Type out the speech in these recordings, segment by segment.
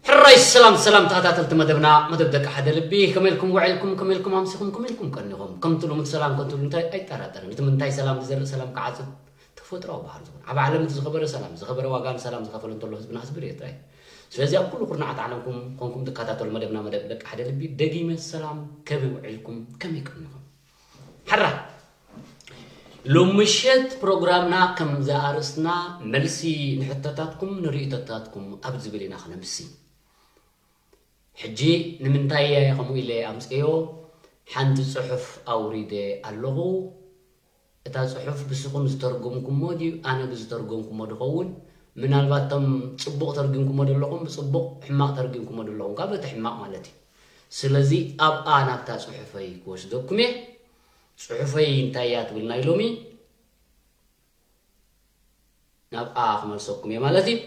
ሕራይ ሰላም ሰላም ተኸታተልቲ መደብና፣ መደብ ደቂ ሓደ ልቢ፣ ከመይ ኢልኩም ውዒልኩም፣ ከመይ ኢልኩም ኣምሲኹም፣ ከመይ ኢልኩም ቀኒኹም? ከምቲ ልሙድ ሰላም ከትብሉ እንታይ ኣይጠራጠርን። እቲ ምንታይ ሰላም ዝዘርእ ሰላም ክዓጽድ ተፈጥሮኣዊ ባህሪ ዝኾነ። ኣብ ዓለም እቲ ዝኸበረ ሰላም፣ ዝኸበረ ዋጋ ንሰላም ዝኸፈለ እንተሎ ህዝብና ህዝቢ ኤርትራ እዩ። ስለዚ ኣብ ኩሉ ኩርናዓት ዓለምኩም ኮንኩም ትከታተሉ መደብና መደብ ደቂ ሓደ ልቢ፣ ደጊመ ሰላም፣ ከመይ ውዒልኩም፣ ከመይ ቀኒኹም? ሕራ ሎም ምሸት ፕሮግራምና ከም ዘኣርእስትና መልሲ ንሕቶታትኩም ንርእይቶታትኩም ኣብ ዝብል ኢና ክነምሲ። ሕጂ ንምንታይ እየ ከምኡ ኢለ ኣምፅዮ? ሓንቲ ፅሑፍ ኣውሪደ ኣለኹ። እታ ፅሑፍ ብስኹም ዝተርጎምኩሞ ድዩ ኣነ ብዝተርጎምኩሞ ድኸውን? ምናልባት እቶም ፅቡቕ ተርጊምኩሞ ደለኹም ብፅቡቕ፣ ሕማቕ ተርጊምኩሞ ደለኹም ካብ በቲ ሕማቕ ማለት እዩ። ስለዚ ኣብኣ ናብታ ፅሑፈይ ክወስደኩም እየ። ጽሑፈይ እንታይ እያ ትብል ናይ ሎሚ? ናብኣ ክመልሰኩም እየ ማለት እዩ።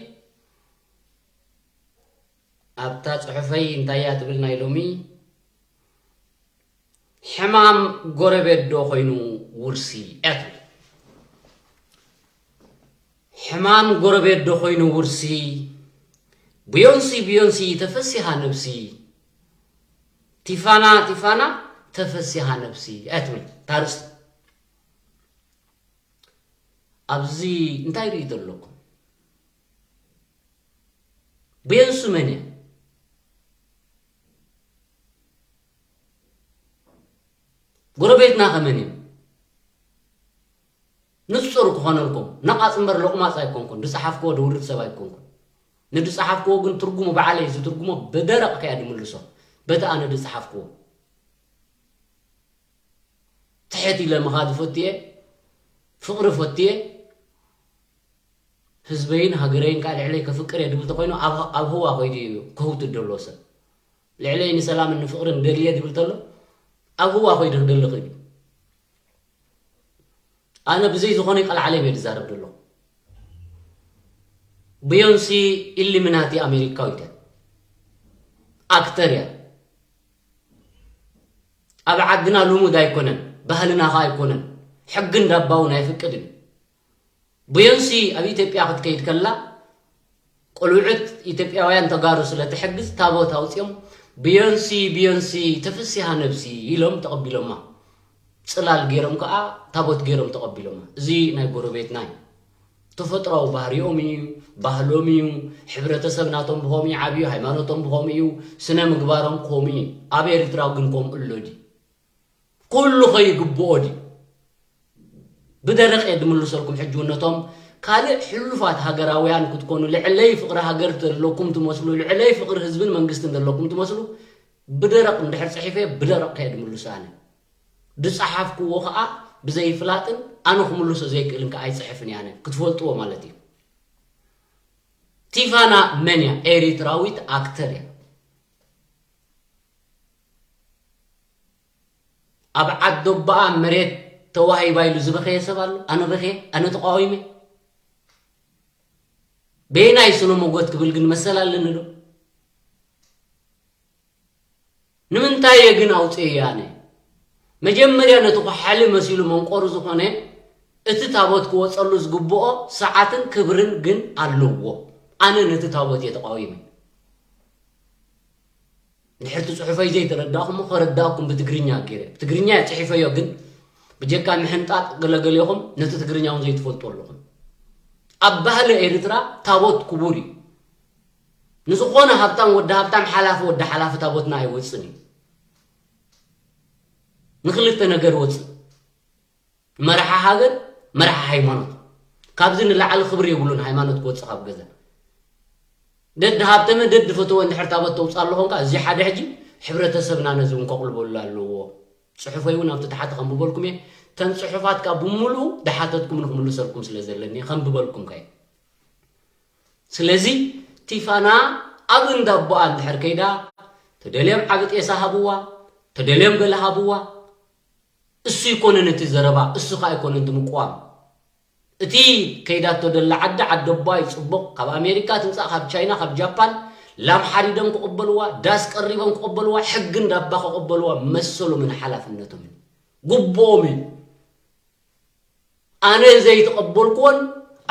ኣብታ ጽሑፈይ እንታይ እያ ትብል ናይ ሎሚ? ሕማም ጎረቤት ዶ ኮይኑ ውርሲ እያ ትብል። ሕማም ጎረቤት ዶ ኮይኑ ውርሲ? ብዮንሲ ብዮንሲ ተፈሲሃ ነብሲ፣ ቲፋና ቲፋና ተፈሲሃ ነብሲ እያ ትብል ታርስቲ። ኣብዚ እንታይ ርኢ ዘለኩም? ብየንሱ መን እያ? ጎረቤትና ከመን እዩ? ንጹር ክኾነልኩም፣ ነቓጽ እምበር ሎቕማጽ ኣይኮንኩን። ዝጸሓፍክዎ ድውርድ ሰብ ኣይኮንኩን። ንዝጸሓፍክዎ ግን ትርጉሙ ባዕለይ ዝትርጉሞ ብደረቕ ከያ ድምልሶ። በቲ ኣነ ዝጸሓፍክዎ። ትሕት ኢለ ምኻድ ፈትየ፣ ፍቕሪ ፈትየ፣ ህዝበይን ሃገረይን ከዓ ልዕለይ ከፍቅር እየ ድብል ተኾይኑ ኣብ፣ ኣብ ህዋ ኮይዱ እዩ ከህውትት ደሎ ሰብ። ልዕለይ ንሰላምን ንፍቕርን ደልየ ድብል ተሎ ኣብ ህዋ ኮይዱ ክደሊ ክእል እዩ። ኣነ ብዘይ ዝኾነ ቀልዓለም እየ ዝዛረብ ዘለኹ። ብዮንሲ ኢሊሚናቲ ኣሜሪካዊት እያ። ኣክተር እያ። ኣብ ዓድና ልሙድ ኣይኮነን፣ ባህልና ኸኣ ኣይኮነን። ሕጊ እንዳባ እውን ኣይፍቅድን። ብዮንሲ ኣብ ኢትዮጵያ ክትከይድ ከላ ቆልዑት ኢትዮጵያውያን ተጋሩ ስለ ትሕግዝ ታቦት ኣውፅኦም ብዮንሲ ብዮንሲ ተፈሲሃ ነብሲ ኢሎም ተቐቢሎማ። ፅላል ገይሮም ከዓ ታቦት ገይሮም ተቐቢሎማ። እዚ ናይ ጎረቤትና እዩ። ተፈጥሮኣዊ ባህሪኦም እዩ፣ ባህሎም እዩ፣ ሕብረተሰብ ናቶም ብኸምኡ ይዓብዩ፣ ሃይማኖቶም ብኸምኡ እዩ፣ ስነ ምግባሮም ከምኡ እዩ። ኣብ ኤርትራ ግን ከምኡ ኣሎ ድዩ? ኩሉ ከይግብኦ ድዩ? ብደረቕ እየ ድምልሰልኩም። ሕጂ እውን ነቶም ካልእ ሕሉፋት ሃገራውያን ክትኮኑ፣ ልዕለይ ፍቕሪ ሃገር ዘለኩም ትመስሉ፣ ልዕለይ ፍቕሪ ህዝብን መንግስትን ዘለኩም ትመስሉ፣ ብደረቕ እንድሕር ጽሒፈ፣ ብደረቕ ከየ ድምልሶ ኣነ። ዝጸሓፍክዎ ኸኣ ብዘይፍላጥን ኣነ ክምልሶ ዘይክእልን ከኣ ኣይጽሕፍን እየ ኣነ። ክትፈልጥዎ ማለት እዩ። ቲፋና መን እያ? ኤሪትራዊት ኣክተር እያ። ኣብ ዓዶባኣ መሬት ተዋሂባ ኢሉ ዝበኸየ ሰብ ኣሎ? ኣነ በኸየ? ኣነ ተቃዊመ? በየናይ ስነ ሞጎት ክብል ግን መሰል ኣለኒ ዶ? ንምንታይ እየ ግን ኣውፅኤያ ኣነ? መጀመርያ ነቲ ኳሓሊ መሲሉ መንቆሩ ዝኾነ እቲ ታቦት ክወፀሉ ዝግብኦ ሰዓትን ክብርን ግን ኣለዎ። ኣነ ነቲ ታቦት እየ ተቃዊመ። እንድሕር እቲ ጽሑፈይ ዘይተረዳእኹሞ ከረዳእኩም ብትግርኛ ገይረ። ብትግርኛ እየ ጽሒፈዮ፣ ግን ብጀካ ምሕንጣጥ ገለገሌኹም ነቲ ትግርኛ እውን ዘይትፈልጡ ኣለኹም። ኣብ ባህሊ ኤርትራ ታቦት ክቡር እዩ። ንዝኾነ ሃብታም ወዲ ሃብታም፣ ሓላፊ ወዲ ሓላፊ ታቦትና ኣይወጽን እዩ። ንክልተ ነገር ወጽእ። መራሒ ሃገር፣ መራሒ ሃይማኖት። ካብዚ ንላዕሊ ክብሪ የብሉን ሃይማኖት ክወጽእ ካብ ገዛ። ደድ ሃብተመ ደድ ፈተወ እንድሕር ታቦት ተውጽእ ኣሎ ኾንካ፣ እዚ ሓደ ሕጂ ሕብረተሰብና ነዚ እውን ከቕልበሉ ኣለዎ። ጽሑፈይ እውን ኣብቲ ታሕቲ ከንብበልኩም እየ። ተን ጽሑፋት ካብ ብምሉኡ ድሓተትኩም ንክምልሰልኩም ስለ ዘለኒ ከንብበልኩም ከየ። ስለዚ ቲፋና ኣብ እንዳ ኣቦኣ እንድሕር ከይዳ፣ ተደልዮም ዓቢ ጤሳ ሃብዋ፣ ተደልዮም ገለ ሃብዋ። እሱ ይኮነን እቲ ዘረባ፣ እሱ ከኣ ይኮነን እቲ ምቅዋም። እቲ ከይዳቶ ደላ ዓዲ፣ ዓዲ ኣቦኣ እዩ ጽቡቕ። ካብ ኣሜሪካ ትምጻእ፣ ካብ ቻይና፣ ካብ ጃፓን ላም ሓሪዶም ክቕበልዋ፣ ዳስ ቀሪቦም ክቕበልዋ፣ ሕጊ እንዳባ ክቕበልዋ መሰሎምን ሓላፍነቶምን ግቡኦም እዩ። ኣነ ዘይተቐበልኩዎን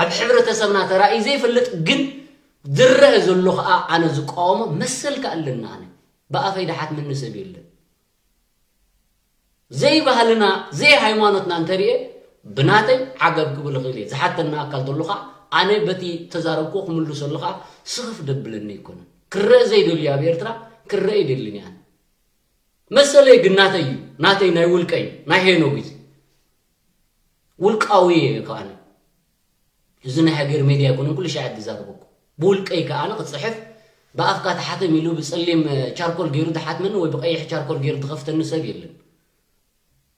ኣብ ሕብረተሰብና ተራእዩ ዘይፈልጥ ግን ዝረአ ዘሎ ኸኣ ኣነ ዝቃወሞ መሰል ከኣ ኣለኒ። ኣነ ብኣፈይ ድሓትመኒ ሰብ የለን። ዘይባህልና ዘይሃይማኖትና እንተሪኤ ብናተይ ዓገብ ክብል እኽእል እየ። ዝሓተኒ ኣካል ተሎ ኸኣ ኣነ በቲ ተዛረብክዎ ክምልሰሉ ኸኣ ስኽፍ ደብለኒ ኣይኮነን። ክረአ ዘይደልዩ ኣብ ኤርትራ ክረአ ኣይደልን እየ ኣነ። መሰለይ ግን ናተይ እዩ። ናተይ ናይ ውልቀይ እዩ። ናይ ሄኖግ እዩ። ውልቃዊ እየ ከኣነ። እዚ ናይ ሃገር ሜድያ ኣይኮነን፣ ኩሉ ሻዕ ዝዛረበኩ። ብውልቀይ ከኣነ ክጽሕፍ፣ ብኣፍካ ተሓተም ኢሉ ብጸሊም ቻርኮል ገይሩ ዝሓትመኒ ወይ ብቐይሕ ቻርኮል ገይሩ ዝኸፍተኒ ሰብ የለን።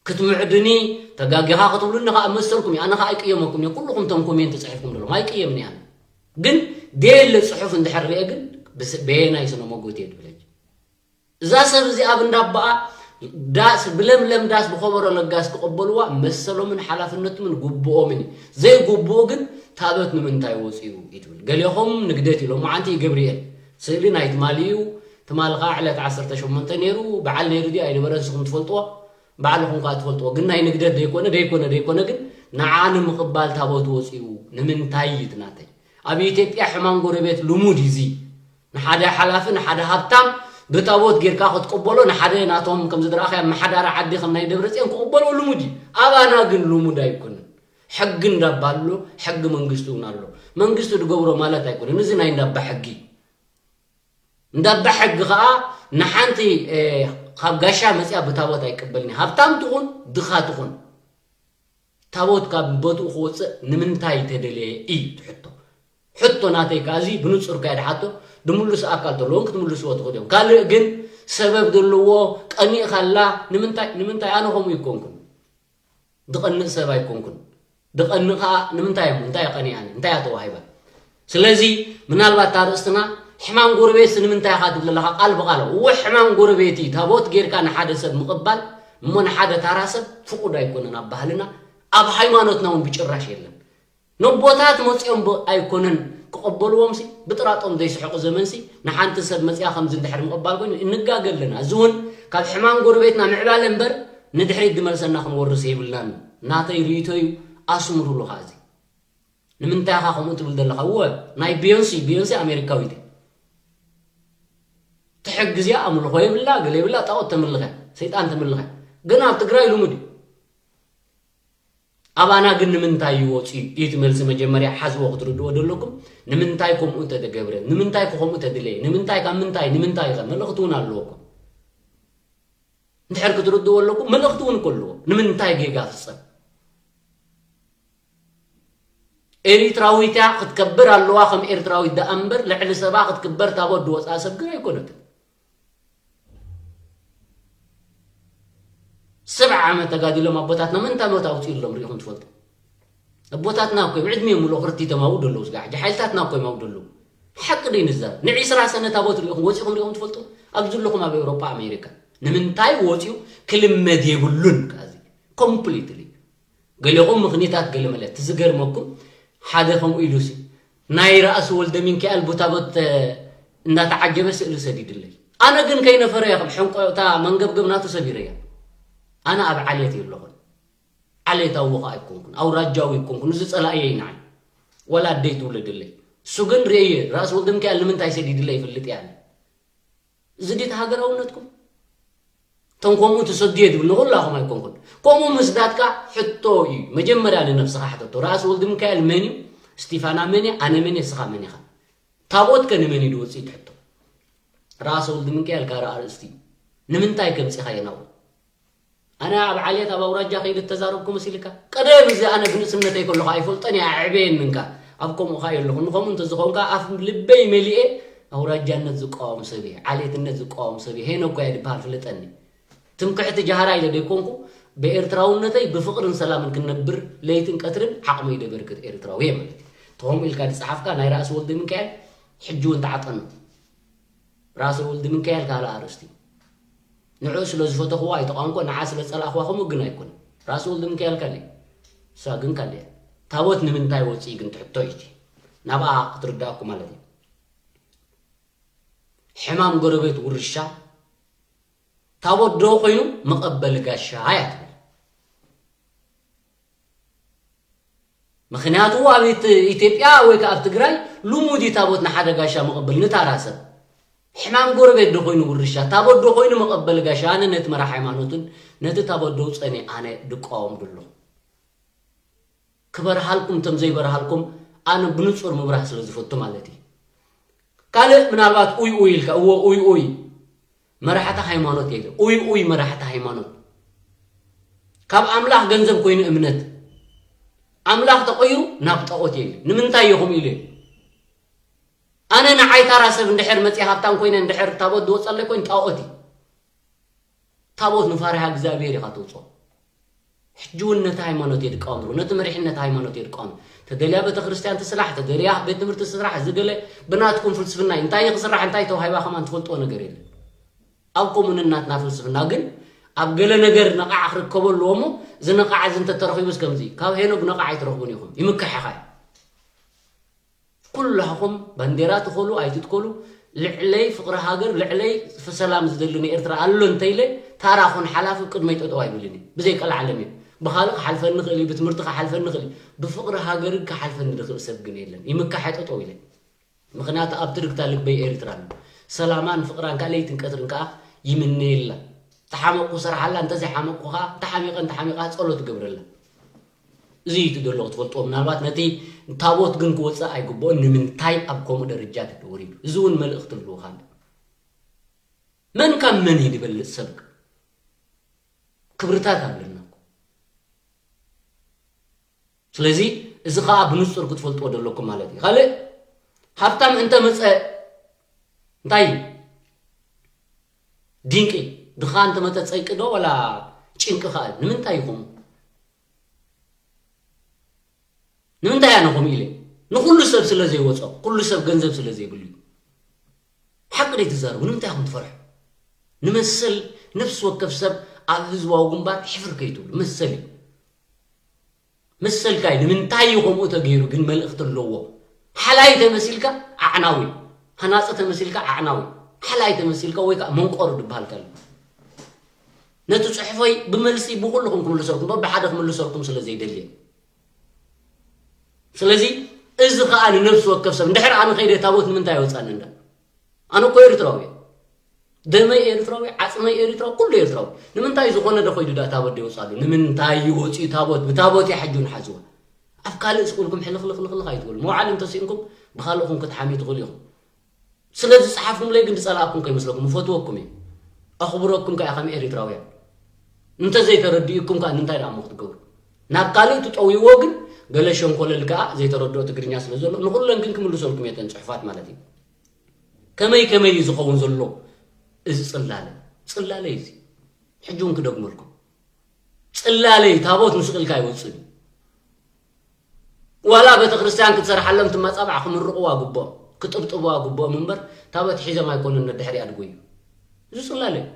ክትምዕድኒ፣ ተጋጊኻ ክትብሉኒ ከኣ መሰልኩም እዩ። ኣነ ከኣ ኣይቅየመኩም እየ። ኩልኹም እቶም ኮሜንት ጽሒፍኩም ዘለኹም ኣይቅየምን እየ ኣነ። ግን ደየለ ጽሑፍ እንድሕር ርኤ ግን ብስ-፣ በየናይ ስነ መጎት እየ ድብል ሕጂ? እዛ ሰብ እዚኣ ኣብ እንዳባኣ ዳስ፣ ብለምለም ዳስ ብኸበሮ ለጋስ ክቕበልዋ መሰሎምን ሓላፍነቶምን ግቡኦምን እዩ። ዘይግቡኡ ግን ታቦት ንምንታይ ወፂኡ እዩ ትብል። ገሌኹም ንግደት ኢሎም፣ መዓንቲ ገብርኤል ስእሊ ናይ ትማሊ እዩ። ትማሊ ከዓ ዕለት ዓሰርተ ሸሞንተ ነይሩ። በዓል ነይሩ ድዩ ኣይነበረ ንስኹም ትፈልጥዎ፣ ባዕልኹም ከዓ ትፈልጥዎ። ግን ናይ ንግደት ዘይኮነ፣ ዘይኮነ፣ ዘይኮነ ግን ንዓ ንምቕባል ታቦት ወፂኡ ንምንታይ እዩ እቲ ናተይ? ኣብ ኢትዮጵያ ሕማም ጎረቤት ልሙድ እዩ እዚ። ንሓደ ሓላፊ፣ ንሓደ ሃብታም ብታቦት ጌርካ ክትቅበሎ፣ ንሓደ ናቶም ከም ዝደረኣኻዮ ኣመሓዳሪ ዓዲ ከም ናይ ደብረፅዮን ክቕበሎ ልሙድ እዩ። ኣባና ግን ልሙድ ኣይኮነን። ሕጊ እንዳባ ኣሎ፣ ሕጊ መንግስቲ እውን ኣሎ። መንግስቲ ዝገብሮ ማለት ኣይኮነን። እዚ ናይ እንዳባ ሕጊ። እንዳባ ሕጊ ኸዓ ንሓንቲ፣ እ፣ ካብ ጋሻ መፅያ ብታቦት ኣይቅበልን እዩ። ሃብታም ትኹን፣ ድኻ ትኹን። ታቦት ካብ ቦትኡ ክወፅእ ንምንታይ ተደለየ እዩ እቲ ሕቶ። ሕቶ ናተይ ከኣ እዚ ብንጹር ከኣ ድሓቶ ድምልሱ ኣካል ተለዎም ክትምልስዎ ትኽእሉ እዮም። ካልእ ግን ሰበብ ዘለዎ ቀኒእካላ ንምንታይ፣ ንምንታይ ኣነ ከምኡ ኣይኮንኩን። ድቐንእ ሰብ ኣይኮንኩን። ድቐንእ ከኣ ንምንታይ እሞ፣ እንታይ እያ ቀኒኣኒ? እንታይ እያ ተዋሂባ? ስለዚ ምናልባት እታ ኣርእስትና ሕማም ጎረቤትሲ ንምንታይ ኢኻ ትብል ዘለኻ? ቃል ብቓል። እወ ሕማም ጎረቤት እዩ። ታቦት ጌርካ ንሓደ ሰብ ምቕባል እሞ ንሓደ ታራ ሰብ ፍቑድ ኣይኮነን ኣብ ባህልና፣ ኣብ ሃይማኖትና እውን ብጭራሽ የለን። ነቦታት መጺኦም ብ-፣ ኣይኮነን ክቕበልዎምሲ፣ ብጥራጦም ዘይስሕቑ ዘመንሲ፣ ንሓንቲ ሰብ መጺኣ ከምዚ እንድሕር ምቕባል ኮይኑ እንጋገ ኣለና። እዚ እውን ካብ ሕማም ጎረቤትና ምዕባለ እምበር ንድሕሪት ዝመልሰና ክንወርስ የብልናን። ናተይ ርእይቶ እዩ፣ ኣስምሩሉ ኸኣ እዚ። ንምንታይ ኢኻ ከምኡ ትብል ዘለኻ? እወ፣ ናይ ቢዮንሲ፣ ቢዮንሲ ኣሜሪካዊት እያ። ትሕግዝ እያ፣ ኣምልኾ የብላ፣ ገለ የብላ፣ ጣኦት ተምልኽ እያ፣ ሰይጣን ተምልኽ እያ። ግን ኣብ ትግራይ ልሙድ እዩ። ኣባና ግን ንምንታይ ይወፅዩ እዩ እቲ መልሲ። መጀመርያ ሓዝዎ ክትርድዎ ዘለኩም። ንምንታይ ከምኡ ተተገብረ፣ ንምንታይ ከምኡ ተድለየ፣ ንምንታይ ካብ ምንታይ ንምንታይ ከ መልእኽቲ እውን ኣለዎ እኮ። እንድሕር ክትርድዎ ኣለኩም፣ መልእኽቲ እውን እኮ ኣለዎ። ንምንታይ ጌጋ ፍፀም? ኤሪትራዊት እያ ክትከበር ኣለዋ ከም ኤርትራዊት ደኣ እምበር፣ ልዕሊ ሰባ ክትክበር ታቦት ዝወፅኣ ሰብ ግን ኣይኮነትን። ሰብዓ ዓመት ተጋዲሎም ኣቦታትና ምንታይ ሞት ኣውፅኡሎም ሪኢኹም ትፈልጡ? ኣቦታትና እኮ እዮም ዕድሜ ሙሉ ክርቲቶም ኣብኡ ደለዉ። ስጋ ሕጂ ሓይልታትና እኮ እዮም ኣብኡ ደለዉ። ሓቂ ደይ ንዛረብ። ንዒስራ ሰነ ታቦት ሪኢኹም ወፂኹም ሪኢኹም ትፈልጡ? ኣብዚ ዘለኹም ኣብ ኤውሮጳ ኣሜሪካ ንምንታይ ወፂኡ? ክልመድ የብሉን። ካዚ ኮምፕሊትሊ ገሌኹም ምኽኒታት ገለ መለ እቲ ዝገርመኩም ሓደ ከምኡ ኢሉ ሲ ናይ ራእሲ ወልደ ሚንካኤል ብታቦት እንዳተዓጀበ ስእሊ ሰዲድለይ። ኣነ ግን ከይነፈረ እያ ከም ሕንቆ እታ መንገብገብ ናቱ ሰቢረያ። ኣነ ኣብ ዓሌት የለኹን። ዓሌታዊ ኸ ኣይኮንኩን፣ ኣውራጃዊ ኣይኮንኩን። እዚ ጸላእየይ ንዓይ ወላ ኣደይ ትውለደለይ። እሱ ግን ርእየ ራእሲ ወልደ ሚካኤል ንምንታይ ሰዲድለይ ይፈልጥ እያ። እዚ ድዩ ሃገራውነትኩም? እቶም ከምኡ ተሰድዮ ትብል ንኹላኹም ኣይኮንኩን። ከምኡ ምስዳድካ ሕቶ እዩ። መጀመርያ ንነብስኻ ሕተቶ። ራእሲ ወልደ ሚካኤል መን እዩ? ስቲፋና መን እያ? ኣነ መን እየ? ንስኻ መን ኢኻ? ታቦትከ ንመን እዩ ዝወፅእ ትሕቶ? ራእሲ ወልደ ሚካኤል ካልእ ኣርእስቲ እዩ። ንምንታይ ከምፂኻዮ ናብኡ? ኣነ ኣብ ዓሌት ኣብ ኣውራጃ ከይደ ተዛረብኩ መሲልካ? ቀደም እዚ ኣነ ብንእስነተይ ከለኹ ኣይፈልጦን እየ፣ ኣዕበየኒ እንካ። ኣብ ከምኡ ኸኣ የለኹ። ንኸምኡ እንተዝኸውን ከኣ ኣፍ ልበይ መሊኤ ኣውራጃነት ዝቃወም ሰብ እየ፣ ዓሌትነት ዝቃወም ሰብ እየ። ሄኖክ እኳ እየ ዝበሃል ፍለጠኒ። ትምክሕቲ ጃህራ ኢለ ደይኮንኩ፣ ብኤርትራውነተይ ብፍቕርን ሰላምን ክነብር ለይትን ቀትርን ዓቕመይ ደበርክት ኤርትራዊ እየ ማለት እዩ። ተኸምኡ ኢልካ ዝጸሓፍካ ናይ ራእሲ ወልደ ሚካኤል ሕጂ እውን ተዓጠኖ። ራእሲ ወልደ ሚካኤል ካልእ ኣርእስቲ እዩ። ንዕኡ ስለ ዝፈተኽዎ ኣይተቓወምኩ፣ ንዓ ስለ ዝጸላእኽዋ ከምኡ ግን ኣይኮነን። ራእሲ ወልደ ሚካኤል ካልእ እዩ፣ እሳ ግን ካልእ እያ። ታቦት ንምንታይ ወጽኢ ግን ትሕቶ እዩ እቲ። ናብኣ ክትርዳእኩ ማለት እዩ። ሕማም ጎረቤት ውርሻ፣ ታቦት ዶ ኮይኑ መቐበሊ ጋሻ እያ ትብል። ምኽንያቱ ኣብ ኢት-፣ ኢትዮጵያ ወይ ከኣ ኣብ ትግራይ ልሙድ እዩ ታቦት ንሓደ ጋሻ መቐበል ንታራ ሰብ። ሕማም ጎረቤት ዶ ኮይኑ ውርሻ፣ ታቦት ዶ ኮይኑ መቐበሊ ጋሻ። ኣነ ነቲ መራሕ ሃይማኖትን ነቲ ታቦት ደውፀኒ ኣነ ድቃወም ደለኹ። ክበርሃልኩም እቶም ዘይበርሃልኩም ኣነ ብንጹር ምብራህ ስለ ዝፈቱ ማለት እዩ። ካልእ ምናልባት ኡይ ኡይ ኢልካ፣ እዎ ኡይ ኡይ። መራሕቲ ሃይማኖት የለ። ኡይ ኡይ መራሕቲ ሃይማኖት። ካብ ኣምላኽ ገንዘብ ኮይኑ እምነት። ኣምላኽ ተቐይሩ ናብ ጣኦት የለ። ንምንታይ ኢኹም ኢሉ? ኣነ ንዓይ ታራ ሰብ እንድሕር መጽየ ሃብታም ኮይነ እንድሕር ታቦት ዝወጸለይ ኮይኑ ጣኦት እዩ። ታቦት ንፋሪሃ እግዚኣብሔር ኢኻ ተውፅኦ። ሕጂ እውን ነቲ ሃይማኖት እየ ድቃወም፣ ነቲ መሪሕነት ሃይማኖት እየ ድቃወም። ተደልያ ቤተ ክርስቲያን ትስራሕ፣ ተደልያ ቤት ትምህርቲ ትስራሕ፣ እዚ ገለ ብናትኩም ፍልስፍና እዩ። እንታይ እዩ ክስራሕ፣ እንታይ ተዋሂባ ከማን ትፈልጥዎ ነገር የለን። ኣብ ኮሙን እናትና ፍልስፍና ግን ኣብ ገለ ነገር ነቓዕ ክርከቦ ኣለዎ እሞ፣ እዚ ነቓዕ እዚ እንተተረኺቡስ ከምዚ፣ ካብ ሄኖግ ነቓዕ ኣይትረኽቡን ኢኹም። ይምክሕኻ እዩ። ኩላኹም ባንዴራ ትኸሉ ኣይትትከሉ፣ ልዕለይ ፍቕሪ ሃገር፣ ልዕለይ ሰላም ዝደሊ ንኤርትራ ኣሎ እንተኢለ፣ ታራ ኹን ሓላፊ ቅድመይ ጠጠው ኣይብልን እዩ። ብዘይ ቀልዓለም እዩ። ብኻልእ ክሓልፈኒ ይኽእል እዩ፣ ብትምህርቲ ክሓልፈኒ ይኽእል እዩ። ብፍቕሪ ሃገር ክሓልፈኒ ዝኽእል ሰብ ግን የለን። ይምካሐ ጠጠው ኢለ። ምኽንያቱ ኣብ ትርግታ ልበይ ኤርትራ ኣሎ። ሰላማን ፍቕራን ከኣ ለይትን ቀትርን ከኣ ይምነየላ። ተሓመቕኩ ሰርሓላ፣ እንተዘይሓመቕኩ ከኣ፣ ተሓሚቐ እንተሓሚቐ ጸሎት እገብረላ። እዚ እዩ እቲ ዘሎ ክትፈልጥዎ። ምናልባት ነቲ ታቦት ግን ክወጽእ ኣይግብኦን። ንምንታይ ኣብ ከምኡ ደረጃ ተወሪዱ? እዚ እውን መልእኽቲ ኣለዎ። ካልእ መን ካብ መን እዩ ዝበልጽ ሰብ? ክብርታት ኣለና እኮ። ስለዚ እዚ ኸኣ ብንጹር ክትፈልጥዎ ዘለኩም ማለት እዩ። ካልእ ሃብታም እንተ መጸ እንታይ እዩ? ድንቂ። ድኻ እንተ መጸ ጸይቂ ዶ ዋላ ጭንቂ ኸኣ? ንምንታይ እዩ ከምኡ? ንምንታይ ኣነ ከምኡ ኢለ? ንኹሉ ሰብ ስለ ዘይወጾ፣ ኩሉ ሰብ ገንዘብ ስለ ዘይብሉ እዩ። ሓቂ ደይ ትዛረቡ፣ ንምንታይ ኢኹም ትፈርሑ? ንመሰል ነፍሲ ወከፍ ሰብ ኣብ ህዝባዊ ግንባር ሕፍር ከይትብሉ፣ መሰል እዩ። መሰልካ እዩ። ንምንታይ እዩ ከምኡ ተገይሩ ግን መልእኽቲ ኣለዎ። ሓላይ ተመሲልካ ኣዕናዊ፣ ሃናጺ ተመሲልካ ኣዕናዊ፣ ሓላይ ተመሲልካ ወይ ከኣ መንቆሩ ዝበሃል ከሎ፣ ነቲ ጽሑፈይ ብመልሲ ብኹልኹም ክምልሰልኩም፣ በብሓደ ክምልሰልኩም ስለ ዘይደሊ እየ። ስለዚ እዚ ከኣ ንነፍሲ ወከፍ ሰብ፣ እንድሕር ኣነ ከይደ ታቦት ንምንታይ ይወጻኒ እንዳ? ኣነ እኮ ኤርትራዊ እየ። ደመይ ኤርትራዊ፣ ዓጽመይ ኤርትራዊ፣ ኩሉ ኤርትራዊ። ንምንታይ ዝኾነ ዶ ኾይዱ ዳ ታቦት ዶ ይወጽእ ኣሎ? ንምንታይ ይወጽእ ታቦት? ብታቦት እያ ሕጂ ንሓዝዋ። ኣብ ካልእ ስቕ ኢልኩም ሕልኽልኽልኽልኽ ኣይትበሉ። መውዓሊ እንተስኢንኩም ብኻልእኹም ክትሓምዩ ትኽእሉ ኢኹም። ስለ ዝጸሓፍኩምለይ ግን ዝጸላእኩም ከይመስለኩም፣ እፈትወኩም እየ። ኣኽብረኩም ከኣ ከም ኤርትራውያን። እንተዘይተረዲእኩም ከኣ ንምንታይ ደኣ እሞ ክትገብሩ? ናብ ካልእ ትጠውይዎ ግን ገለ ሸንኮለል ከኣ ዘይተረድኦ ትግርኛ ስለ ዘሎ ንኹለን ግን ክምልሰልኩም እየ፣ እተን ጽሑፋት ማለት እዩ። ከመይ ከመይ እዩ ዝኸውን ዘሎ እዚ ጽላለ? ጽላለ እዩ እዚ። ሕጂ እውን ክደግመልኩም። ጽላለ እዩ፣ ታቦት ንስቕ ኢልካ ኣይወጽእን እዩ። ዋላ ቤተክርስትያን ክትሰርሓሎም ትመጻባዕ ክምርቕዋ ግብኦም፣ ክጥብጥብዋ ግብኦም እምበር ታቦት ሒዞም ኣይኮኑን ነድሕሪኣ ድጎዩ። እዚ ጽላለ እዩ።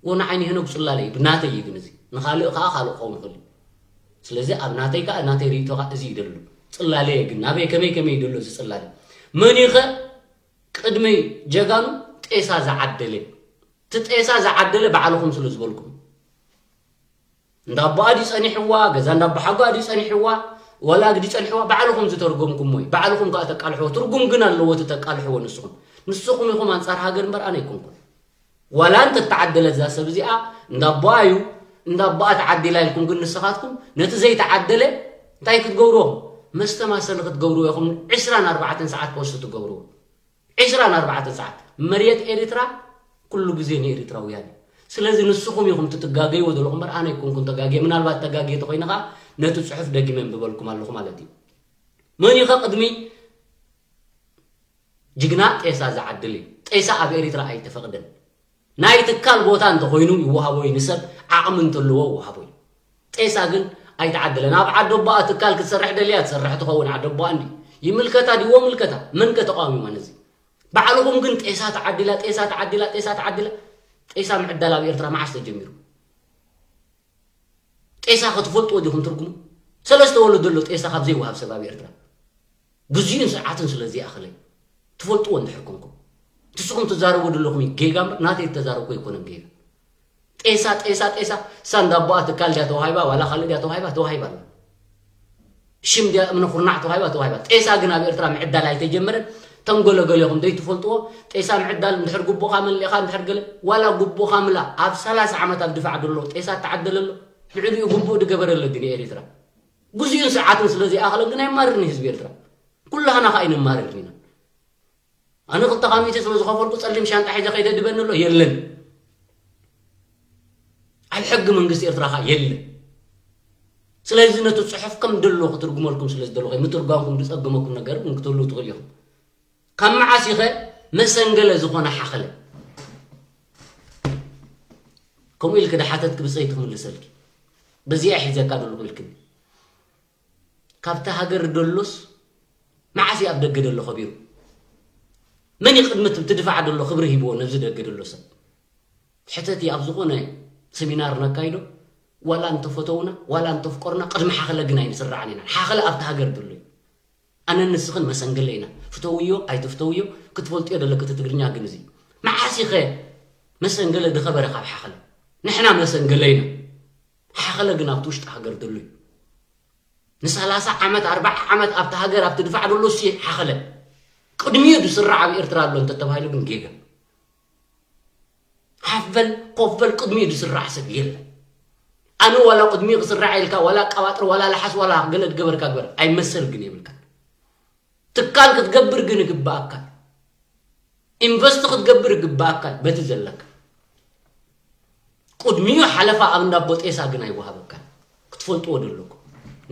ወ ንዓይኒ ሄኖክ ጽላለ እዩ፣ ብናተይ እዩ ግን እዚ። ንኻልእ ከኣ ካልእ ክኸውን ይኽእል እዩ። ስለዚ ኣብ ናተይ ከኣ ናተይ ርእይቶ ከኣ እዚ እዩ ደሎ። ጽላለ እዩ ግን ናበይ ከመይ ከመይ እዩ ደሎ እዚ ጽላለ? መን እዩ ኸ ቅድሚ ጀጋኑ ጤሳ ዝዓደለ? እቲ ጤሳ ዝዓደለ ባዕልኹም ስለ ዝበልኩም። እንዳ ኣቦኣ ድዩ ጸኒሕዋ፣ ገዛ እንዳ ኣቦሓጎኣ ድዩ ጸኒሕዋ፣ ወላ ግዲ ጸኒሕዋ፣ ባዕልኹም ዝተርጎምኩሞ እዩ። ባዕልኹም ከኣ ተቃልሕዎ። ትርጉም ግን ኣለዎ እቲ ተቃልሕዎ ንስኹም። ንስኹም ኢኹም ኣንጻር ሃገር እምበር ኣነ ኣይኮንኩን። ዋላ እንተ ተዓደለት እዛ ሰብ እዚኣ፣ እንዳ ኣቦኣ እዩ፣ እንዳ ኣቦኣ ተዓዲላ ኢልኩም ግን ንስኻትኩም ነቲ ዘይተዓደለ እንታይ ክትገብርዎ? መስተማሰሊ ክትገብርዎ ኢኹም። ዕስራን ኣርባዕተን ሰዓት ፖስት ትገብርዎ። ዕስራን ኣርባዕተን ሰዓት። መሬት ኤርትራ ኩሉ ግዜ ንኤርትራውያን እዩ። ስለዚ ንስኹም ኢኹም እቲ ትጋገይዎ ዘለኹም እምበር ኣነ ኣይኮንኩን ተጋግየ። ምናልባት ተጋግየ ተኾይነ ኸኣ ነቲ ጽሑፍ ደጊመ የንብበልኩም ኣለኹ ማለት እዩ። መን እዩ ኸ ቅድሚ ጅግና ጤሳ ዝዓድል እዩ? ጤሳ ኣብ ኤርትራ ኣይተፈቕደን። ናይ ትካል ቦታ እንተኾይኑ ይወሃቦ እዩ፣ ንሰብ ዓቕሚ እንተለዎ ይወሃቦ እዩ። ጤሳ ግን ኣይተዓደለን። ኣብ ዓዲ ኣቦኣ ትካል ክትሰርሕ ደልያ ትሰርሕ ትኸውን፣ ዓዲ ኣቦኣ እንዲ ይምልከታ ድዎ ምልከታ? መን ከ ተቃዊማ ነዚ? ባዕልኹም ግን ጤሳ ተዓዲላ፣ ጤሳ ተዓዲላ፣ ጤሳ ተዓዲላ። ጤሳ ምዕዳል ኣብ ኤርትራ መዓስ ተጀሚሩ? ጤሳ ክትፈልጥዎ ዲኹም ትርጉሙ? ሰለስተ ወለዶ ኣሎ ጤሳ ካብ ዘይወሃብ ሰብ ኣብ ኤርትራ። ግዜኡን ሰዓትን ስለ ዘይኣኸለ ትፈልጥዎ እንድሕር ኮንኩም። ንስኹም ትዛረቡ ዘለኹም እዩ ጌጋ እምበር ናተይ ዝተዛረብኩ ኣይኮነን ጌጋ። ጤሳ፣ ጤሳ፣ ጤሳ፣ እሳ እንዳ ኣቦኣ ትካል ድያ ተዋሂባ፣ ዋላ ካልእ ድያ ተዋሂባ? ተዋሂባ ኣላ። ሽም ድያ እምነ ኩርናዕ ተዋሂባ? ተዋሂባ። ጤሳ ግን ኣብ ኤርትራ ምዕዳል ኣይተጀመረን። ተንጎለገሌኹም ዘይትፈልጥዎ፣ ጤሳ ምዕዳል እንድሕር ግቡእኻ መሊእኻ እንድሕር ገለ፣ ዋላ ግቡእኻ ምላ፣ ኣብ ሰላሳ ዓመት ኣብ ድፋዕ ደሎ ጤሳ ተዓደለ ኣሎ፣ ልዕሊኡ ግቡእ ድገበረ ኣሎ ግን ኤርትራ። ግዜኡን ሰዓትን ስለ ዘይኣኸለን ግን ኣይማርርን ህዝቢ ኤርትራ። ኩላህና ኸኣ ኣይንማረርን ኢና። ኣነ ክልተ ሚእቲ ስለ ዝኸፈልኩ ጸሊም ሻንጣ ሒዘ ከይደ ድበኒ ኣሎ? የለን። ኣብ ሕጊ መንግስቲ ኤርትራ ኸኣ የለን። ስለዚ ነቲ ጽሑፍ ከም ደሎ ክትርጉመልኩም ስለ ዝደለኹ፣ ምትርጓምኩም ዝጸገመኩም ነገር እውን ክትህልው ትኽእሉ ኢኹም። ካብ መዓስ ኢኸ መሰንገለ ዝኾነ ሓኸለ? ከምኡ ኢልኪ ድሓተትኪ ብጸይቲ ክምልሰልኪ። በዚኣ ሒዘካ ደለኹ ኢልክኒ። ካብቲ ሃገር ደሎስ መዓስ እዩ ኣብ ደገ ደሎ ከቢሩ? መን እዩ ቅድሚ እቲ ድፋዕ ደሎ ክብሪ ሂብዎ ነዚ ደገ ደሎ ሰብ? ሕተቲ ኣብ ዝኾነ ሰሚናር ነካይዶ፣ ዋላ እንተፈተውና፣ ዋላ እንተፍቀሩና፣ ቅድሚ ሓኸለ ግን ኣይንስራዕን ኢና። ሓኸለ ኣብቲ ሃገር ደሎ እዩ። ኣነን ንስኽን መሰንገለ ኢና። ፍተውዮ ኣይትፍተውዮ ክትፈልጥዮ ደለኪ፣ እቲ ትግርኛ ግን እዚ። መዓስ ኢኸ መሰንገለ ድኸበረ ካብ ሓኸለ? ንሕና መሰንገለ ኢና። ሓኸለ ግን ኣብቲ ውሽጢ ሃገር ደሎ እዩ። ንሰላሳ ዓመት፣ ኣርባዓ ዓመት ኣብቲ ሃገር ኣብቲ ድፋዕ ደሎ እሱ ሓኸለ። ቅድሚኡ ዝስራዕ ኣብ ኤርትራ ኣሎ እንተተባሂሉ ግን ጌጋ። ሓፍ በል ኮፍ በል ቅድሚኡ ዝስራዕ ሰብ የለን። ኣነ ዋላ ቅድሚኡ ክስራዕ ኢልካ ዋላ ኣቀባጥር ዋላ ለሓስ ዋላ ገለ ዝገበርካ ግበር ኣይመሰል ግን የብልካ። ትካል ክትገብር ግን ይግባኣካ። ኢንቨስት ክትገብር ይግባኣካ በቲ ዘለካ። ቅድሚኡ ሓለፋ ኣብ እንዳ ኣቦ ጤሳ ግን ኣይወሃበካን። ክትፈልጥዎ ደለኩም።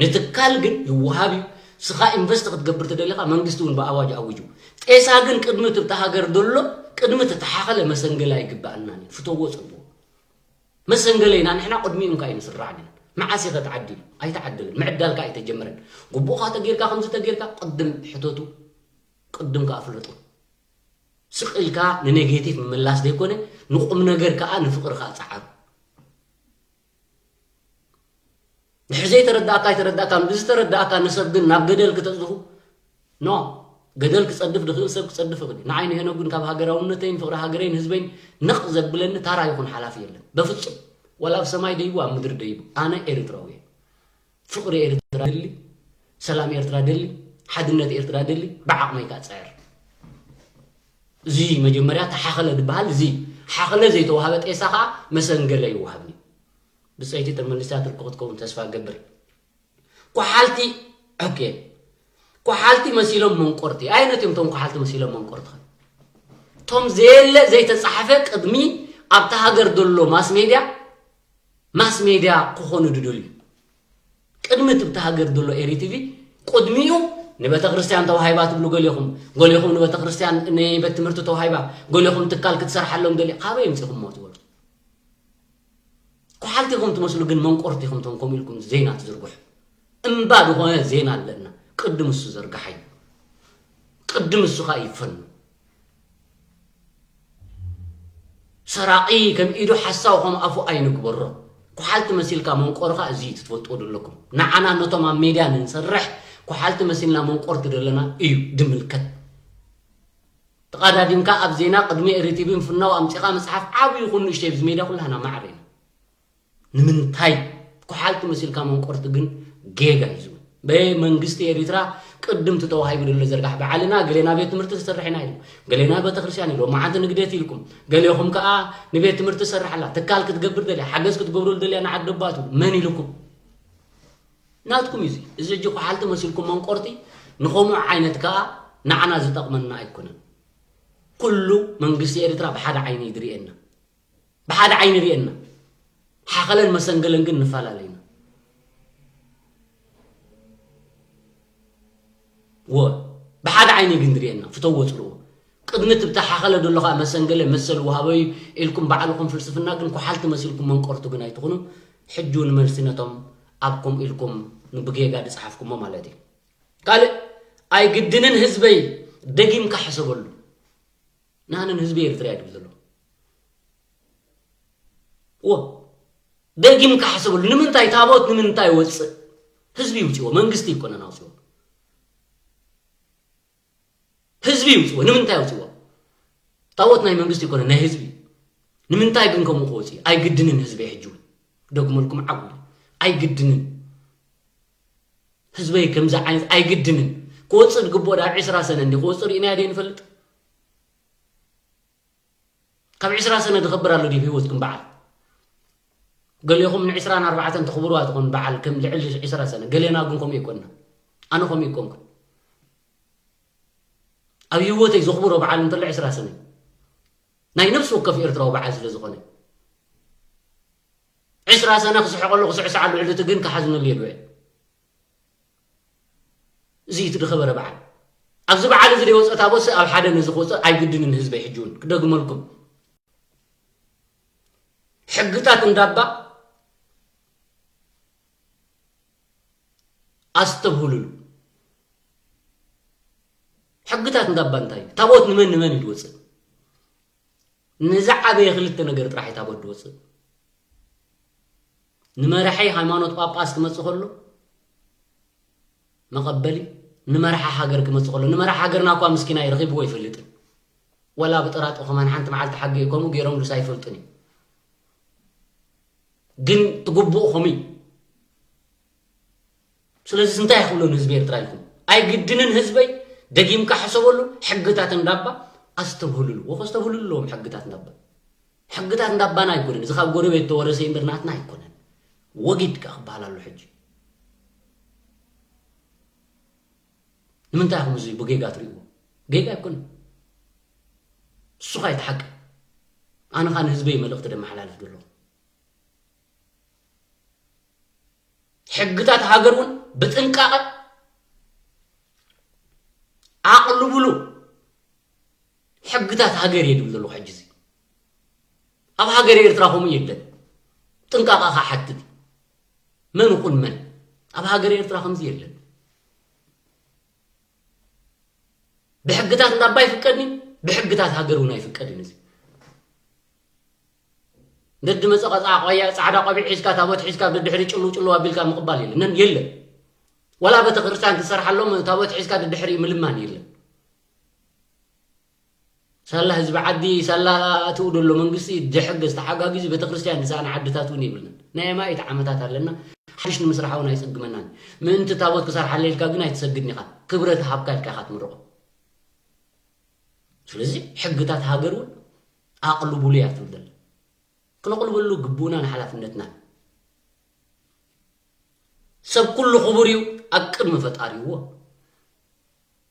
ንትካል ግን ይወሃብ እዩ። ስኻ ኢንቨስት ክትገብር ተደሊኻ መንግስቲ እውን ብኣዋጅ ኣዊጁ። ጤሳ ግን ቅድሚ እቲ ብቲ ሃገር ደሎ ቅድሚ እቲ ተሓኸለ መሰንገለ ኣይግባኣናን እዩ። ፍተዎ ጽቡቕ። መሰንገለ ኢና ንሕና ቅድሚኡ እንካ ኣይንስራዕን ኢና። መዓስ ኢኸ ተዓዲሉ? ኣይተዓደለን። ምዕዳልካ ኣይተጀመረን። ግቡእኻ ተጌርካ ከምዚ ተጌርካ ቅድም ሕተቱ። ቅድም ከኣ ፍለጡ። ስቕ ኢልካ ንኔጌቲቭ ምምላስ ዘይኮነ ንቁም ነገር ከኣ ንፍቕሪ ከኣ ጸዓሩ። ድሕሪ ዘይተረዳእካ ኣይተረዳእካ፣ ብዝተረዳእካ ንሰብ ግን ናብ ገደል ክተጽድፉ ኖ። ገደል ክጸድፍ ድኽእል ሰብ ክጸድፍ ይኽእል እዩ። ንዓይ ንሄኖክ ግን ካብ ሃገራውነተይን ፍቕሪ ሃገረይን ህዝበይን ነቕ ዘብለኒ ታራ ይኹን ሓላፊ የለን። በፍጹም። ዋላ ኣብ ሰማይ ደይቡ ኣብ ምድሪ ደይቡ ኣነ ኤርትራዊ እየ። ፍቕሪ ኤርትራ ደሊ፣ ሰላም ኤርትራ ደሊ፣ ሓድነት ኤርትራ ደሊ፣ ብዓቕመይ ከኣ ጸዕር። እዚ መጀመርያ ተሓኸለ ዝበሃል፣ እዚ ሓኸለ ዘይተዋህበ ጤሳ ከዓ መሰንገለ ይወሃብኒ። ብፀይቲ ተመሊሳ ትርክብ ክትከውን ተስፋ ገብር። ኳሓልቲ፣ ኦኬ፣ ኳሓልቲ መሲሎም መንቆርቲ። ኣይነት እዮም ቶም ኳሓልቲ መሲሎም መንቆርቲ? ቶም ዘየለ ዘይተፃሓፈ ቅድሚ ኣብታ ሃገር ዘሎ ማስ ሜድያ፣ ማስ ሜድያ ክኾኑ ድደልዩ። ቅድሚ ትብቲ ሃገር ዘሎ ኤሪ ቲቪ፣ ቅድሚኡ ንቤተ ክርስቲያን ተዋሂባ ትብሉ ገሊኹም፣ ገሊኹም ንቤተ ክርስቲያን፣ ንቤት ትምህርቲ ተዋሂባ፣ ገሊኹም ትካል ክትሰርሓሎም ደልያ። ካበይ የምፂኹምዎ ትበሉ? ኳሓልቲ ኢኹም ትመስሉ፣ ግን መንቆርቲ ኢኹም። ቶም ከምኡ ኢልኩም ዜና ትዝርግሑ፣ እምባ ዝኾነ ዜና ኣለና። ቅድም እሱ ዘርግሓዩ፣ ቅድም እሱ ኸኣ ይፈኑ። ሰራቒ ከም ኢዱ፣ ሓሳዊ ከም ኣፉ ኣይንግበሮ። ኳሓልቲ መሲልካ መንቆርኻ እዚ እዩ፣ ትፈልጥዎ ዘለኩም። ንዓና ነቶም ኣብ ሜድያ ንንሰርሕ ኳሓልቲ መሲልና መንቆርቲ ዘለና እዩ ድምልከት። ተቐዳዲምካ ኣብ ዜና ቅድሚ ኤሪ ቲቪ ምፍናው ኣምጺኻ ምጽሓፍ፣ ዓቢ ይኹን ንእሽተይ፣ ኣብዚ ሜድያ ኩላህና ማዕረ ኢና። ንምንታይ ኳሓልቲ መሲልካ መንቆርቲ ግን ጌጋ እዩ ዝብል። በመንግስቲ ኤሪትራ ቅድምቲ ተዋሂቡ ዘሎ ዘርጋሕ በዓልና፣ ገሌና ቤት ትምህርቲ ክሰርሕ ኢና ኢሉ፣ ገሌና ቤተክርስትያን ኢሉ፣ መዓንቲ ንግደት ኢልኩም፣ ገሌኹም ከኣ ንቤት ትምህርቲ ሰርሓላ፣ ትካል ክትገብር ደልያ፣ ሓገዝ ክትገብረሉ ደልያ ንዓዲ ኣባቱ መን ኢልኩም? ናትኩም እዩ እዚ። እዚ ሕጂ ኳሓልቲ መሲልኩም መንቆርቲ ንኸምኡ ዓይነት ከኣ ንዓና ዝጠቕመና ኣይኮነን። ኩሉ መንግስቲ ኤሪትራ ብሓደ ዓይኒ እዩ ዝርእየና። ብሓደ ዓይኒ ርእየና። ሓኸለን መሰንገለን ግን ንፈላለ ኢና። ወ-፣ ብሓደ ዓይኒ ግን ዝርእየና። ፍተዎ ጽልዎ። ቅድሚ ትብታ ሓኸለ ደሎ ኸኣ መሰንገለ መሰል ወሃበዩ ኢልኩም ባዕልኹም ፍልስፍና ግን ኳሓልቲ መሲልኩም መንቆርቱ ግን ኣይትኹኑ። ሕጂ እውን መልሲ ነቶም ኣብ ከምኡ ኢልኩም ብጌጋ ዝጸሓፍኩሞ ማለት እዩ። ካልእ ኣይግድንን ህዝበይ ደጊምካ ሕሰበሉ። ንኣነን ህዝቢ ኤርትራ እየ ድብል ዘለኹ። እዎ፣ ደጊምካ ሕሰበሉ። ንምንታይ ታቦት ንምንታይ ወፅእ? ህዝቢ ይውፅዎ፣ መንግስቲ ይኮነን ኣውፅዎ። ህዝቢ ይውፅዎ። ንምንታይ ኣውፅዎ? ታቦት ናይ መንግስቲ ይኮነ፣ ናይ ህዝቢ። ንምንታይ ግን ከምኡ ክወፅእ? ኣይግድንን ህዝበይ ሕጂ እውን። ደግመልኩም ዓጉል። ኣይግድንን። ህዝበይ ከምዚ ዓይነት ኣይግድንን። ክወፅእ ዝግብኦ ዳብ ዕስራ ሰነ እንዲ ክወፅእ ርኢናዮ ዶ ንፈልጥ? ካብ ዕስራ ሰነ ዝኸብር ኣሎ ድዩ ህይወትኩም በዓል? ገሊኹም ንዕስራን ኣርባዕተን ተኽብርዋ ትኾኑ በዓል ከም ልዕሊ ዕስራ ሰነ። ገሌና ግን ከምኡ ኣይኮንና። ኣነ ከምኡ ኣይኮንኩን። ኣብ ህይወተይ ዘኽብሮ በዓል እንተሎ ዕስራ ሰነ። ናይ ነፍሲ ወከፍ ኤርትራዊ በዓል ስለ ዝኾነ። ዕስራ ሰነ ክስሕቐሉ ክስዕስዓሉ ዕለቱ ግን ክሓዝነሉ የድውዕ። እዚ እቲ ዝኸበረ በዓል። ኣብዚ በዓል እዚ ዘይወፀ ታቦት ኣብ ሓደ ነዚ ክወፅእ ኣይግድንን ህዝበይ ሕጂ እውን ክደግመልኩም። ሕግታት እንዳባ ኣስተብህሉሉ። ሕግታት እንዳባ እንታይ እዩ? ታቦት ንመን ንመን እዩ ዝወፅእ? ንዝዓበየ ክልተ ነገር ጥራሕ እዩ ታቦት ዝወፅእ። ንመራሒ ሃይማኖት ጳጳስ ክመፅእ ከሎ መቐበሊ፣ ንመራሒ ሃገር ክመፅእ ከሎ፣ ንመራሒ ሃገርና እኳ ምስኪናይ ረኺብዎ ኣይፈልጥን። ወላ ብጥራጡ ከማን ሓንቲ መዓልቲ ሓገ ከምኡ ገይሮምሉስ ኣይፈልጡን እዩ። ግን ትግብኡ ከምኡ እዩ። ስለዚ እንታይ ይኽብሎ ንህዝቢ ኤርትራ ኢልኩም? ኣይግድንን ህዝበይ፣ ደጊምካ ሕሰበሉ፣ ሕግታት እንዳባ ኣስተብህሉሉ። ወኸ ኣስተብህሉሉ ኣለዎም ሕግታት እንዳባ። ሕግታት እንዳባና ኣይኮነን። እዚ ካብ ጎረቤት ተወረሰ እምበር ናትና ኣይኮነን። ወጊድ ከኣ ክበሃል ኣሎ ሕጂ። ንምንታይ ኢኹም እዚ ብጌጋ ትርእይዎ? ጌጋ ኣይኮነን። እሱ ኸኣ እቲ ሓቂ። ኣነ ኸኣ ንህዝበይ መልእኽቲ ደመሓላልፍ ዘለኹ። ሕግታት ሃገር እውን ብጥንቃቐ ኣቕልብሉ። ሕግታት ሃገር እየ ድብል ዘለኹ ሕጂ እዚ። ኣብ ሃገር ኤርትራ ከምኡ የለን። ጥንቃቐ ክሓትት። መን ይኹን መን። ኣብ ሃገር ኤርትራ ከምዚ የለን። ብሕግታት እንዳባ ኣይፍቀድን እዩ፣ ብሕግታት ሃገር እውን ኣይፍቀድን እዚ። ደዲ መጸ ቀጻ ቆያ ጻዕዳ ቆቢዕ ሒዝካ ታቦት ሒዝካ ብድሕሪ ጭሉ ጭሉ ኣቢልካ ምቕባል የለን። ነን የለን። ወላ ቤተክርስትያን ትሰርሓሎም ታቦት ሒዝካ ድድሕሪ ምልማን የለን። ሳላ ህዝቢ ዓዲ፣ ሳላ እትኡ ደሎ መንግስቲ ዝሕገዝ ተሓጋጊዙ ቤተክርስትያን ዝሰኣነ ዓድታት እውን የብልናን። ናይ ኣማኢት ዓመታት ኣለና። ሓድሽ ንምስራሕ እውን ኣይጽግመናን። ምእንቲ ታቦት ክሰርሓለ ኢልካ ግን ኣይትሰግድን ኢኻ። ክብረት ሃብካ ኢልካ ኢኻ ትምርቖ። ስለዚ ሕግታት ሃገር እውን ኣቕልቡሉ እያ ትብል ዘላ። ክነቕልበሉ ግቡእናን ሓላፍነትናን። ሰብ ኩሉ ክቡር እዩ ኣብ ቅድሚ ፈጣሪ። እዎ፣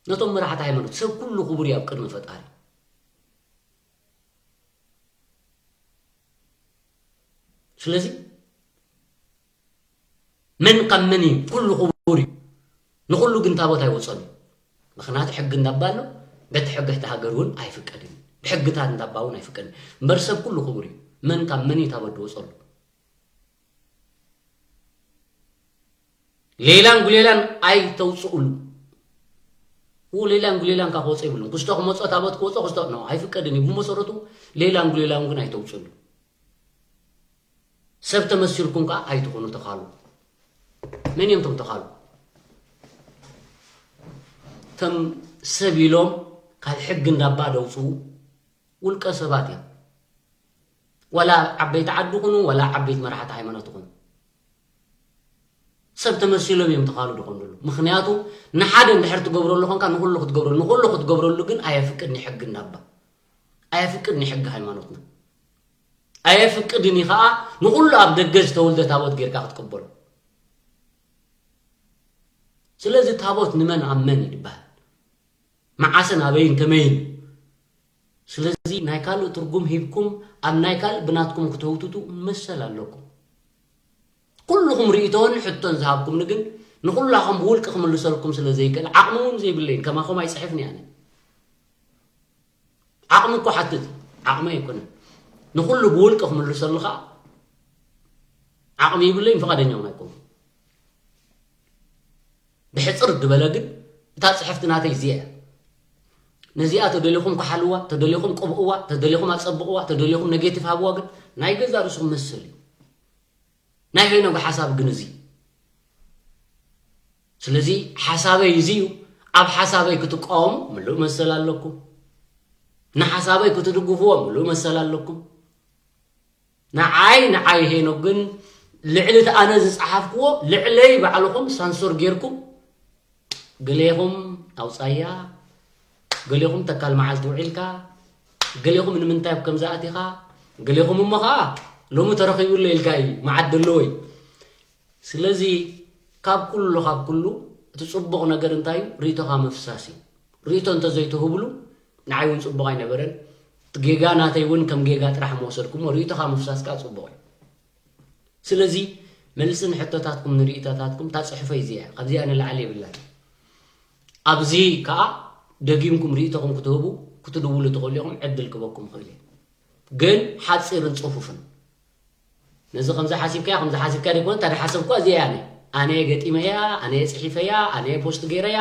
ነቶም መራሕቲ ሃይማኖት ሰብ ኩሉ ክቡር እዩ ኣብ ቅድሚ ፈጣሪ። ስለዚ መን ካብ መን እዩ? ኩሉ ክቡር እዩ። ንኹሉ ግን ታቦት ኣይወፀሉ። ምኽንያቱ ሕጊ እንዳባ ኣሎ። በቲ ሕጊ እቲ ሃገር እውን ኣይፍቀድን እዩ። ብሕግታት እንዳባ እውን ኣይፍቀድን። እምበር ሰብ ኩሉ ክቡር እዩ። መን ካብ መን እዩ ታቦት ዝወፀሉ? ሌላን ጉሌላን ኣይተውፅኡሉ። ው ሌላን ጉሌላን ካብ ክወፀ ይብሉን። ክስቶ ክመፆ ታቦት ክወፀ ክስቶ ነው ኣይፍቀድን እዩ። ብመሰረቱ ሌላን ጉሌላን ግን ኣይተውፅሉ። ሰብ ተመሲልኩም ከዓ ኣይትኾኑ ተኻሉ። መን እዮም ቶም ተኻሉ? ከም ሰብ ኢሎም ካብ ሕጊ እንዳባ ደውፅኡ ውልቀ ሰባት እዮም። ወላ ዓበይቲ ዓዲ ይኹኑ፣ ወላ ዓበይቲ መራሕቲ ሃይማኖት ይኹኑ። ሰብ ተመሲሎም እዮም ተኻሉ ድኾኑ ዘለዉ። ምኽንያቱ ንሓደ እንድሕር ትገብረሉ ኾንካ ንኹሉ ክትገብረሉ፣ ንኹሉ ክትገብረሉ ግን ኣየፍቅድን እዩ ሕጊ እንዳባ። ኣየፍቅድን እዩ ሕጊ ሃይማኖትና። ኣየፍቅድን እዩ ኸዓ ንኹሉ ኣብ ደገ ዝተወልደ ታቦት ጌርካ ክትቅበሎ። ስለዚ ታቦት ንመን ኣብ መን እዩ ዝበሃል። መዓስን ኣበይን ከመይን። ስለዚ ናይ ካልእ ትርጉም ሂብኩም ኣብ ናይ ካልእ ብናትኩም ክትህውትቱ መሰል ኣለኩም። ኩልኹም ርእይቶን ሕቶን ዝሃብኩምኒ ግን ንኹላኹም ብውልቂ ክምልሰልኩም ስለ ዘይክእል ዓቕሚ እውን ዘይብለይን ከማኹም ኣይፅሕፍን እየ ኣነ። ዓቕሚ እኮ ሓትት ዓቕሚ ኣይኮነን። ንኹሉ ብውልቂ ክምልሰሉ ኸዓ ዓቕሚ ይብለይን ፍቓደኛ እውን ኣይኮንኩን። ብሕፅር ዝበለ ግን እታ ፅሕፍቲ ናተይ እዚኣ እያ። ነዚኣ ተደሊኹም ከሓልዋ፣ ተደሊኹም ቅብእዋ፣ ተደሊኹም ኣፀብቕዋ፣ ተደሊኹም ነጌቲቭ ሃብዋ ግን ናይ ገዛ ርእስኹም መሰል እዩ። ናይ ሄኖግ ሓሳብ ግን እዚ። ስለዚ ሓሳበይ እዚ እዩ። ኣብ ሓሳበይ ክትቃወሙ ምሉእ መሰል ኣለኩም። ንሓሳበይ ክትድግፍዎ ምሉእ መሰል ኣለኩም። ንዓይ ንዓይ ሄኖግ ግን ልዕሊ እቲ ኣነ ዝፀሓፍክዎ ልዕለይ ባዕልኹም ሳንሶር ጌርኩም ገሌኹም ኣውፃያ፣ ገሌኹም ተካል መዓልቲ ውዒልካ፣ ገሌኹም ንምንታይ ኣብ ከምዚ ኣቲኻ፣ ገሌኹም እሞ ኸዓ ሎሚ ተረኺቡሎ ኢልካ እዩ መዓት ደለዎ እዩ። ስለዚ ካብ ኩሉ ካብ ኩሉ እቲ ፅቡቕ ነገር እንታይ እዩ? ርእይቶኻ ምፍሳስ እዩ። ርእይቶ እንተዘይትህብሉ ንዓይ እውን ፅቡቕ ኣይነበረን። እቲ ጌጋ ናተይ እውን ከም ጌጋ ጥራሕ ምወሰድኩሞ ርእይቶኻ ምፍሳስ ከዓ ፅቡቕ እዩ። ስለዚ መልሲ ንሕቶታትኩም ንርእይቶታትኩም እታ ፅሑፈይ እዚኣ እያ። ካብዚኣ ንላዕሊ የብላን። ኣብዚ ከዓ ደጊምኩም ርእይቶኹም ክትህቡ ክትድውሉ ትኽእሉ ኢኹም፣ ዕድል ክበኩም ይኽእል እየ። ግን ሓፂርን ፅፉፍን። ነዚ ከምዚ ሓሲብካያ ከምዚ ሓሲብካ ደይኮነ እታ ድሓሰብኳ እዚኣ እያ ኣነ ኣነ ገጢመያ ኣነ ፅሒፈያ ኣነ ፖስት ገይረያ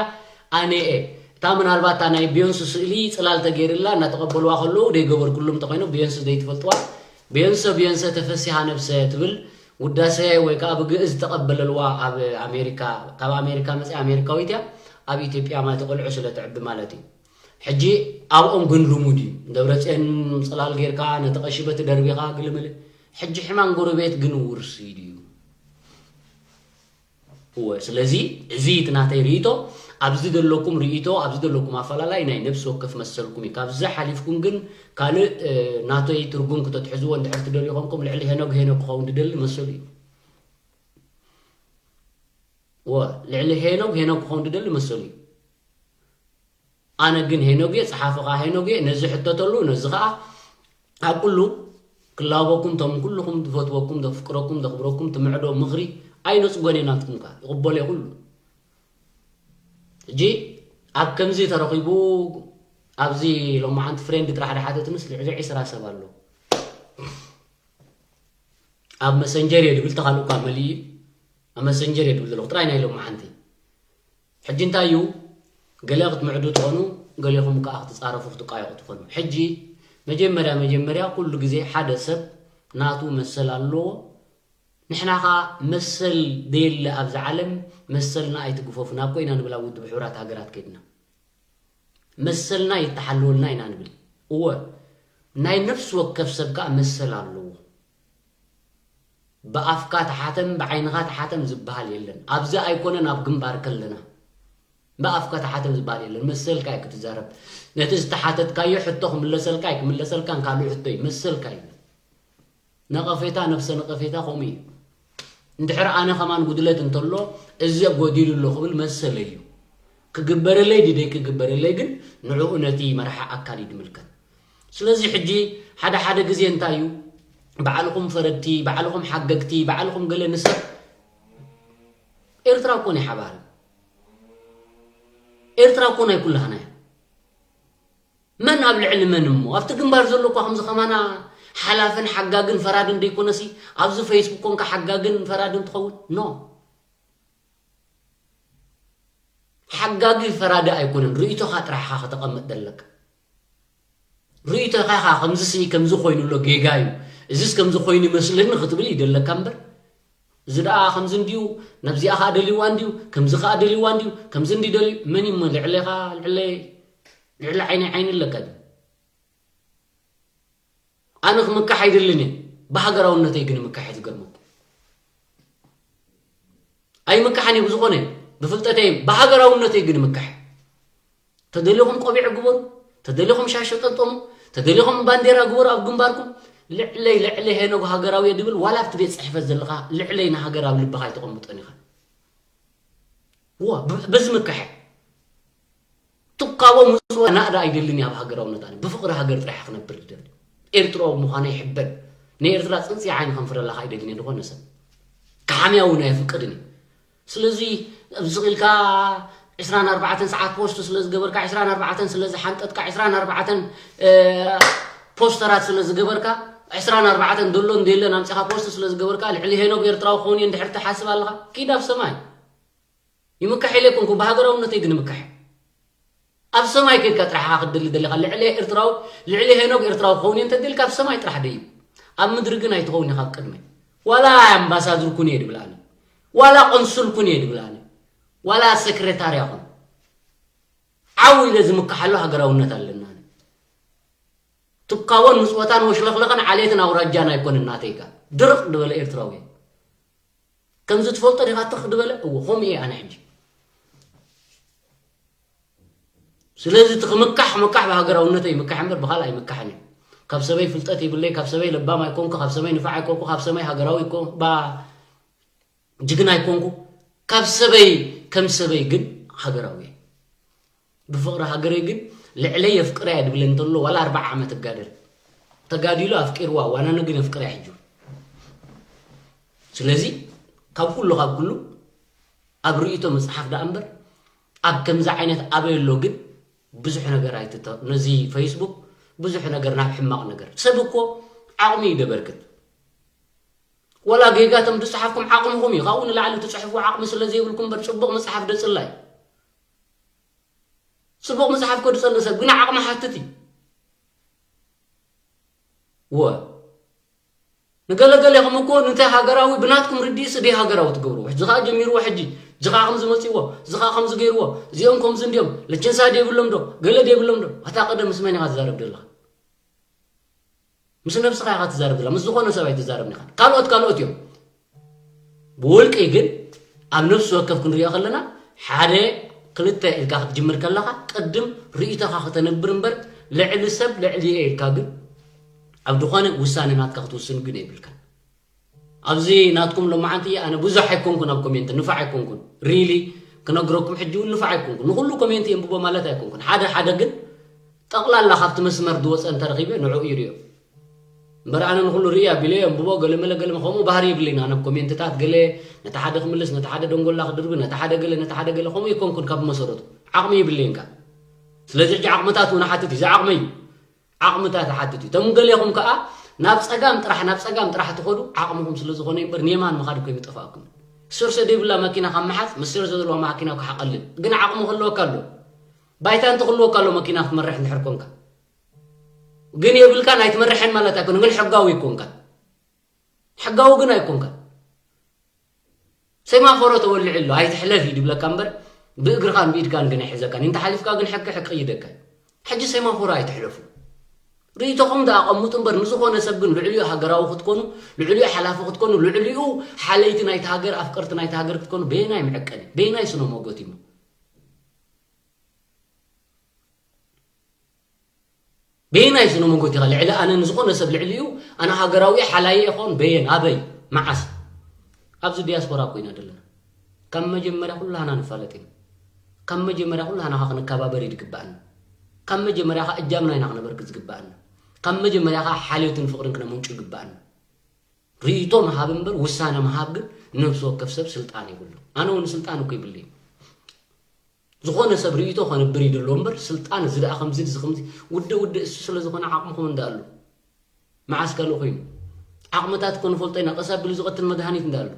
ኣነ እየ እታ ምናልባት እታ ናይ ቢዮንስ ስእሊ ፅላል ተገይርላ እናተቐበልዋ ከለዉ ደይገበርኩሎም እንተኮይኖም ቢዮንስ ዘይትፈልጥዋ ቢዮንሰ ቢዮንሰ ተፈሲሃ ነብሰ ትብል ውዳሰ ወይ ከዓ ብግእዝ ተቐበለልዋ ኣብ ኣሜሪካ ካብ ኣሜሪካ መፅያ ኣሜሪካዊት እያ ኣብ ኢትዮጵያ ማለት ቆልዑ ስለ ትዕቢ ማለት እዩ ሕጂ ኣብኦም ግን ልሙድ እዩ ደብረፅዮን ፅላል ጌርካ ነቲ ቀሺ በቲ ደርቢኻ ግልምል ሕጂ ሕማም ጎረቤት ግን ውርሲ ድዩ እወ ስለዚ እዚ እቲ ናተይ ርእይቶ ኣብዚ ዘለኩም ርእይቶ ኣብዚ ዘለኩም ኣፈላላይ ናይ ነብሲ ወከፍ መሰልኩም እዩ ካብዚ ሓሊፍኩም ግን ካልእ ናተይ ትርጉም ክተትሕዝዎ እንድሕር ትደልዩ ኮንኩም ልዕሊ ሄኖግ ሄኖግ ክኸውን ድደሊ መሰሉ እዩ እወ ልዕሊ ሄኖግ ሄኖግ ክኸውን ድደሊ መሰሉ እዩ ኣነ ግን ሄኖግ እየ፣ ጸሓፊ ከኣ ሄኖግ እየ፣ ነዚ ሕተተሉ፣ ነዚ ከኣ ኣብ ኩሉ ክላበኩም፣ እቶም ኩልኹም ዝፈትወኩም፣ ዘፍቅረኩም፣ ዘኽብረኩም፣ ትምዕዶ ምኽሪ ኣይነጽጎን እየ ናትኩም ከኣ፣ ይቕበሎ እየ ኩሉ። ሕጂ ኣብ ከምዚ ተረኺቡ ኣብዚ ሎማዓንቲ ፍሬንድ ጥራሕ ድሓተትንስ ልዕሊ ዒስራ ሰብ ኣሎ። ኣብ መሰንጀር እየ ድብል ተኻልእ እኳ መሊኡ ኣብ መሰንጀር እየ ድብል ዘለኹ ጥራይ ናይ ሎማዓንቲ። ሕጂ እንታይ እዩ ገለ ክትምዕዱ ትኾኑ ገሌኹም ከዓ ክትፃረፉ ክትቃየቑ ትኾኑ ሕጂ መጀመርያ መጀመርያ ኩሉ ግዜ ሓደ ሰብ ናቱ መሰል ኣለዎ ንሕና ከዓ መሰል ደየለ ኣብዚ ዓለም መሰልና ኣይትግፈፉ ናብ ኮይና ንብል ኣብ ውድብ ሕቡራት ሃገራት ከይድና መሰልና ይተሓለወልና ኢና ንብል እወ ናይ ነፍሲ ወከፍ ሰብ ከዓ መሰል ኣለዎ ብኣፍካ ተሓተም ብዓይንኻ ተሓተም ዝበሃል የለን። ኣብዚ ኣይኮነን ኣብ ግንባር ከለና ብኣፍካ ተሓተብ ዝበሃል የለን። መሰልካ እዩ ክትዛረብ። ነቲ ዝተሓተትካዮ ሕቶ ክምለሰልካ እዩ፣ ክምለሰልካን ካልእ ሕቶ እዩ። መሰልካ እዩ። ነቐፌታ፣ ነብሰ ነቐፌታ ከምኡ እዩ። እንድሕር ኣነ ከማን ጉድለት እንተሎ፣ እዚ ጎዲሉ ኣሎ ክብል መሰለይ እዩ። ክግበረለይ ድደይ ክግበረለይ ግን ንዕኡ ነቲ መራሒ ኣካል እዩ ዝምልከት። ስለዚ ሕጂ ሓደ ሓደ ግዜ እንታይ እዩ፣ ባዕልኹም ፈረድቲ፣ ባዕልኹም ሓገግቲ፣ ባዕልኹም ገለ ንሰብ፣ ኤርትራ እኮ ናይ ሓባር እዩ። ኤርትራ እኮ ናይ ኩላህና እያ። መን ኣብ ልዕሊ መን እሞ? ኣብቲ ግንባር ዘሎ እኳ ከምዚ ከማና ሓላፍን ሓጋግን ፈራድን ደይኮነሲ፣ ኣብዚ ፌስቡክ ኮንካ ሓጋግን ፈራድን ትኸውን? ኖ። ሓጋጊ ፈራዲ ኣይኮነን። ርእይቶኻ ጥራሕ ኢኻ ከተቐምጥ ዘለካ። ርእይቶኻ ኢኻ ከምዚ ሲ ከምዚ ኮይኑ ኣሎ ጌጋ እዩ፣ እዚስ ከምዚ ኮይኑ ይመስለኒ ክትብል እዩ ዘለካ እምበር፣ እዚ ደኣ ከምዚ እንድዩ፣ ነብዚኣ ኸኣ ደልይዋ እንድዩ፣ ከምዚ ኸኣ ደልይዋ እንድዩ፣ ከምዚ እንዲ ደልዩ፣ መን እዩ እሞ ልዕሌኻ፣ ልዕለይ፣ ልዕሊ ዓይነይ ዓይኒ ኣለካ ድዩ? ኣነ ክምካሕ ኣይደልን እየ፣ ብሃገራውነተይ ግን ምካሕ እዩ ዝገርመኩም። ኣይምካሕን እየ ብዝኾነ፣ ብፍልጠተይ፣ ብሃገራውነተይ ግን ምካሕ። ተደሊኹም ቆቢዕ ግበሩ፣ ተደሊኹም ሻሽ ጠምጠሙ፣ ተደሊኹም ባንዴራ ግበሩ ኣብ ግንባርኩም። ልዕለይ፣ ልዕሊ ሄኖግ ሃገራዊ እየ ድብል፣ ዋላ ኣብቲ ቤት ጽሕፈት ዘለኻ ልዕለይ ንሃገር ኣብ ልብኻ ኣይተቐምጦን ኢኻ። ዋ፣ ብ-፣ በዚ ምክሐ። ትካቦ ምጽዋ ናእዳ ኣይደልን እየ ኣብ ሃገራውነት ኣነ። ብፍቕሪ ሃገር ጥራሕ ክነብር ዝደሊ። ኤርትራዊ ምዃነ ይሕበን። ናይ ኤርትራ ጽንጽያ ዓይኒ ከንፍረላ ኣይደልን እየ ዝኾነ ሰብ። ክሓምያ እውን ኣይፍቅድን እየ። ስለዚ ኣብዚ ኢልካ ዕስራን ኣርባዕተን ሰዓት ፖስት ስለ ዝገበርካ፣ ዕስራን ኣርባዕተን ስለ ዝሓንጠጥካ፣ ዕስራን ኣርባዕተን፣ እ፣ ፖስተራት ስለ ዝገበርካ፣ ዕስራን ኣርባዕተን ደሎን ደለን ኣምጺኻ ፖስት ስለ ዝገበርካ፣ ልዕሊ ሄኖግ ኤርትራዊ ክኸውን እየ እንድሕር ትሓስብ ኣለኻ፣ ኪድ ኣብ ሰማይ። ይምካሕ ኢለ ኣይኮንኩ፣ ብሃገራውነተይ ግን ምካሕ። ኣብ ሰማይ ከድካ ጥራሕ ኢኻ ክትደሊ ደሊኻ፣ ልዕሊ ኤርትራዊ፣ ልዕሊ ሄኖግ ኤርትራዊ ክኸውን እየ እንተደልካ ኣብ ሰማይ ጥራሕ ደይብ። ኣብ ምድሪ ግን ኣይትኸውን ኢኻ ኣብ ቅድመይ። ዋላ ኣምባሳድር ኩን እየ ድብል ኣነ። ዋላ ቆንሱል ኩን እየ ድብል ኣነ። ዋላ ሰክሬታርያ ኩን። ዓው ኢለ ዝምካሓሉ ሃገራውነት ኣለና። ትካቦን ምጽወታን ወሽለኽለኽን ዓሌትን ኣውራጃን ኣይኮነን ናተይካ። ድርቕ ዝበለ ኤርትራዊ እየ። ከምዚ ትፈልጦ ዲኻ ትኽ ዝበለ? እዎ፣ ከምኡ እየ ኣነ ሕጂ። ስለዚ እቲ ክምካሕ፣ ምካሕ ብሃገራውነተይ ይምካሕ እምበር ብኻልእ ኣይምካሕን እዩ። ካብ ሰበይ ፍልጠት ይብለይ፣ ካብ ሰበይ ለባም ኣይኮንኩ፣ ካብ ሰበይ ንፋዕ ኣይኮንኩ፣ ካብ ሰበይ ሃገራዊ ኣይኮንኩ፣ ባ ጅግና ኣይኮንኩ። ካብ ሰበይ፣ ከም ሰበይ ግን ሃገራዊ እየ። ብፍቕሪ ሃገረይ ግን ልዕለይ የፍቅረያ ድብለ እንተሎ ዋላ ኣርባዓ ዓመት እጋደል። ተጋዲሉ ኣፍቂርዋ፣ ዋናነ ግን የፍቅረያ ሕጂ። ስለዚ ካብ ኩሉ፣ ካብ ኩሉ ኣብ ርእይቶ መጽሓፍ ደኣ እምበር ኣብ ከምዚ ዓይነት ኣበይ ኣሎ ግን ብዙሕ ነገር ኣይትተ-፣ ነዚ ፌስቡክ ብዙሕ ነገር ናብ ሕማቕ ነገር። ሰብ እኮ ዓቕሚ እዩ ደበርክት። ዋላ ጌጋቶም ዝጸሓፍኩም ዓቕምኹም እዩ። ካብኡ ንላዕሊ ትጽሕፍዎ ዓቕሚ ስለ ዘይብልኩም እምበር ጽቡቕ መጽሓፍ ደጽላይ። ጽቡቕ መጽሓፍ እኮ ዝጸልእ ሰብ ግን ዓቕሚ ሓትት እዩ። ወ-፣ ንገለገሌኹም እኮ ነቲ ሃገራዊ ብናትኩም ርድኢት ስደይ ሃገራዊ ትገብርዎ። ሕጂ ኸኣ ጀሚርዎ ሕጂ። እዚ ኸኣ ከምዚ መጺእዎ፣ እዚ ኸኣ ከምዚ ገይርዎ፣ እዚኦም ከምዚ እንድዮም፣ ለችንሳ ደይብሎም ዶ፣ ገለ ደይብሎም ዶ? ኣታ ቀደም ምስ መን ኢኻ ትዛረብ ዘለኻ? ምስ ነብስኻ ኢኻ ትዛረብ ዘላ፣ ምስ ዝኾነ ሰብ ኣይትዛረብን ኢኻ። ካልኦት፣ ካልኦት እዮም። ብውልቂ ግን ኣብ ነፍሲ ወከፍ ክንሪኦ ከለና፣ ሓደ፣ ክልተ ኢልካ ክትጅምር ከለኻ፣ ቅድም ርእይቶኻ ከተንብር እምበር፣ ልዕሊ ሰብ፣ ልዕሊ እየ ኢልካ ግን፣ ኣብ ዝኾነ ውሳነ ናትካ ክትውስን ግን የብልካን። ኣብዚ ናትኩም ሎማዓንቲ ኣነ ብዙሕ ኣይኮንኩን ኣብ ኮሜንት፣ ንፋዕ ኣይኮንኩን። ሪሊ ክነግረኩም ሕጂ እውን ንፋዕ ኣይኮንኩን። ንኹሉ ኮሜንት የንብቦ ማለት ኣይኮንኩን። ሓደ ሓደ ግን ጠቕላላ ካብቲ መስመር ዝወፀ እንተረኺበ ንዕኡ ይሪኦ። እምበር ኣነ ንኹሉ ርኢ ኣቢለ የንብቦ፣ ገለ መለ ገለ ከምኡ ባህሪ የብለይን። ኣነ ኣብ ኮሜንትታት ገለ ነቲ ሓደ ክምልስ፣ ነቲ ሓደ ደንጎላ ክድርቢ፣ ነቲ ሓደ ገለ፣ ነቲ ሓደ ገለ ከምኡ ኣይኮንኩን ካብ መሰረቱ። ዓቕሚ የብለይን ከኣ። ስለዚ ሕጂ ዓቕምታት እውን እሓትት እዩ። እዚ ዓቕመይ እዩ። ዓቕምታት እሓትት እዩ። እቶም ገሌኹም ከኣ ናብ ጸጋም ጥራሕ፣ ናብ ጸጋም ጥራሕ ትኸዱ፣ ዓቕምኹም ስለ ዝኾነ እምበር ንየማን ምኻድ እኮ ይምጠፋእኩም። ሰርሶ ዘይብላ መኪና ካብ ምሓዝ፣ ምስ ሰርሶ ዘለዋ መኪና ክሓቐልል። ግን ዓቕሚ ክህልወካ ኣሎ። ባይታ እንተ ክህልወካ ኣሎ መኪና ክትመርሕ እንድሕር ኮንካ። ግን የብልካን ኣይትመርሕን ማለት ኣይኮነን፣ ግን ሕጋዊ ኣይኮንካን። ሕጋዊ ግን ኣይኮንካን። ሴማፎሮ ተወሊዑ ኣሎ፣ ኣይትሕለፍ እዩ ድብለካ እምበር፣ ብእግርኻን ብኢድካን ግን ኣይሕዘካን። እንተ ሓሊፍካ ግን ሕጊ ሕቂ ይደካ። ሕጂ ሴማፎሮ ኣይትሕለፉ። ርእይቶኹም ደኣ ኣቐምጡ እምበር፣ ንዝኾነ ሰብ ግን ልዕሊኡ ሃገራዊ ክትኮኑ፣ ልዕሊኡ ሓላፊ ክትኮኑ፣ ልዕሊኡ ሓለይቲ ናይቲ ሃገር፣ ኣፍቀርቲ ናይቲ ሃገር ክትኮኑ፣ በየናይ መዐቀኒ፣ በየናይ ስነ ሞገት እዩ? በየናይ ስነ መጎት ኢኻ ልዕሊ ኣነ ንዝኾነ ሰብ ልዕሊ እዩ ኣነ ሃገራዊ ሓላየ ይኾን በየን ኣበይ መዓስ ኣብዚ ዲያስፖራ ኮይና ዘለና ካብ መጀመርያ ኩላህና ንፋለጥ ኢና ካብ መጀመርያ ኩላህና ኸ ክንከባበር እዩ ዝግባኣና ካብ መጀመርያ ኸ እጃምና ኢና ክነበርክ ዝግባኣና ካብ መጀመርያ ኸ ሓልዮትን ፍቕርን ክነመንጩ ይግባኣና ርእይቶ ምሃብ እምበር ውሳነ ምሃብ ግን ነብሲ ወከፍ ሰብ ስልጣን የብሉ ኣነ እውን ስልጣን እኮ ይብልዩ ዝኾነ ሰብ ርእይቶ ከንብር ይደሎ እምበር ስልጣን እዚ ደኣ ከምዚ እዚ ከምዚ ውድእ ውድእ እሱ ስለ ዝኾነ ዓቕምኹም እንዳኣሉ መዓስ ካልእ ኮይኑ ዓቕምታት እኮ ንፈልጦ ኢና ቀስ ኣቢሉ ዝቐትል መድሃኒት እንዳኣሉ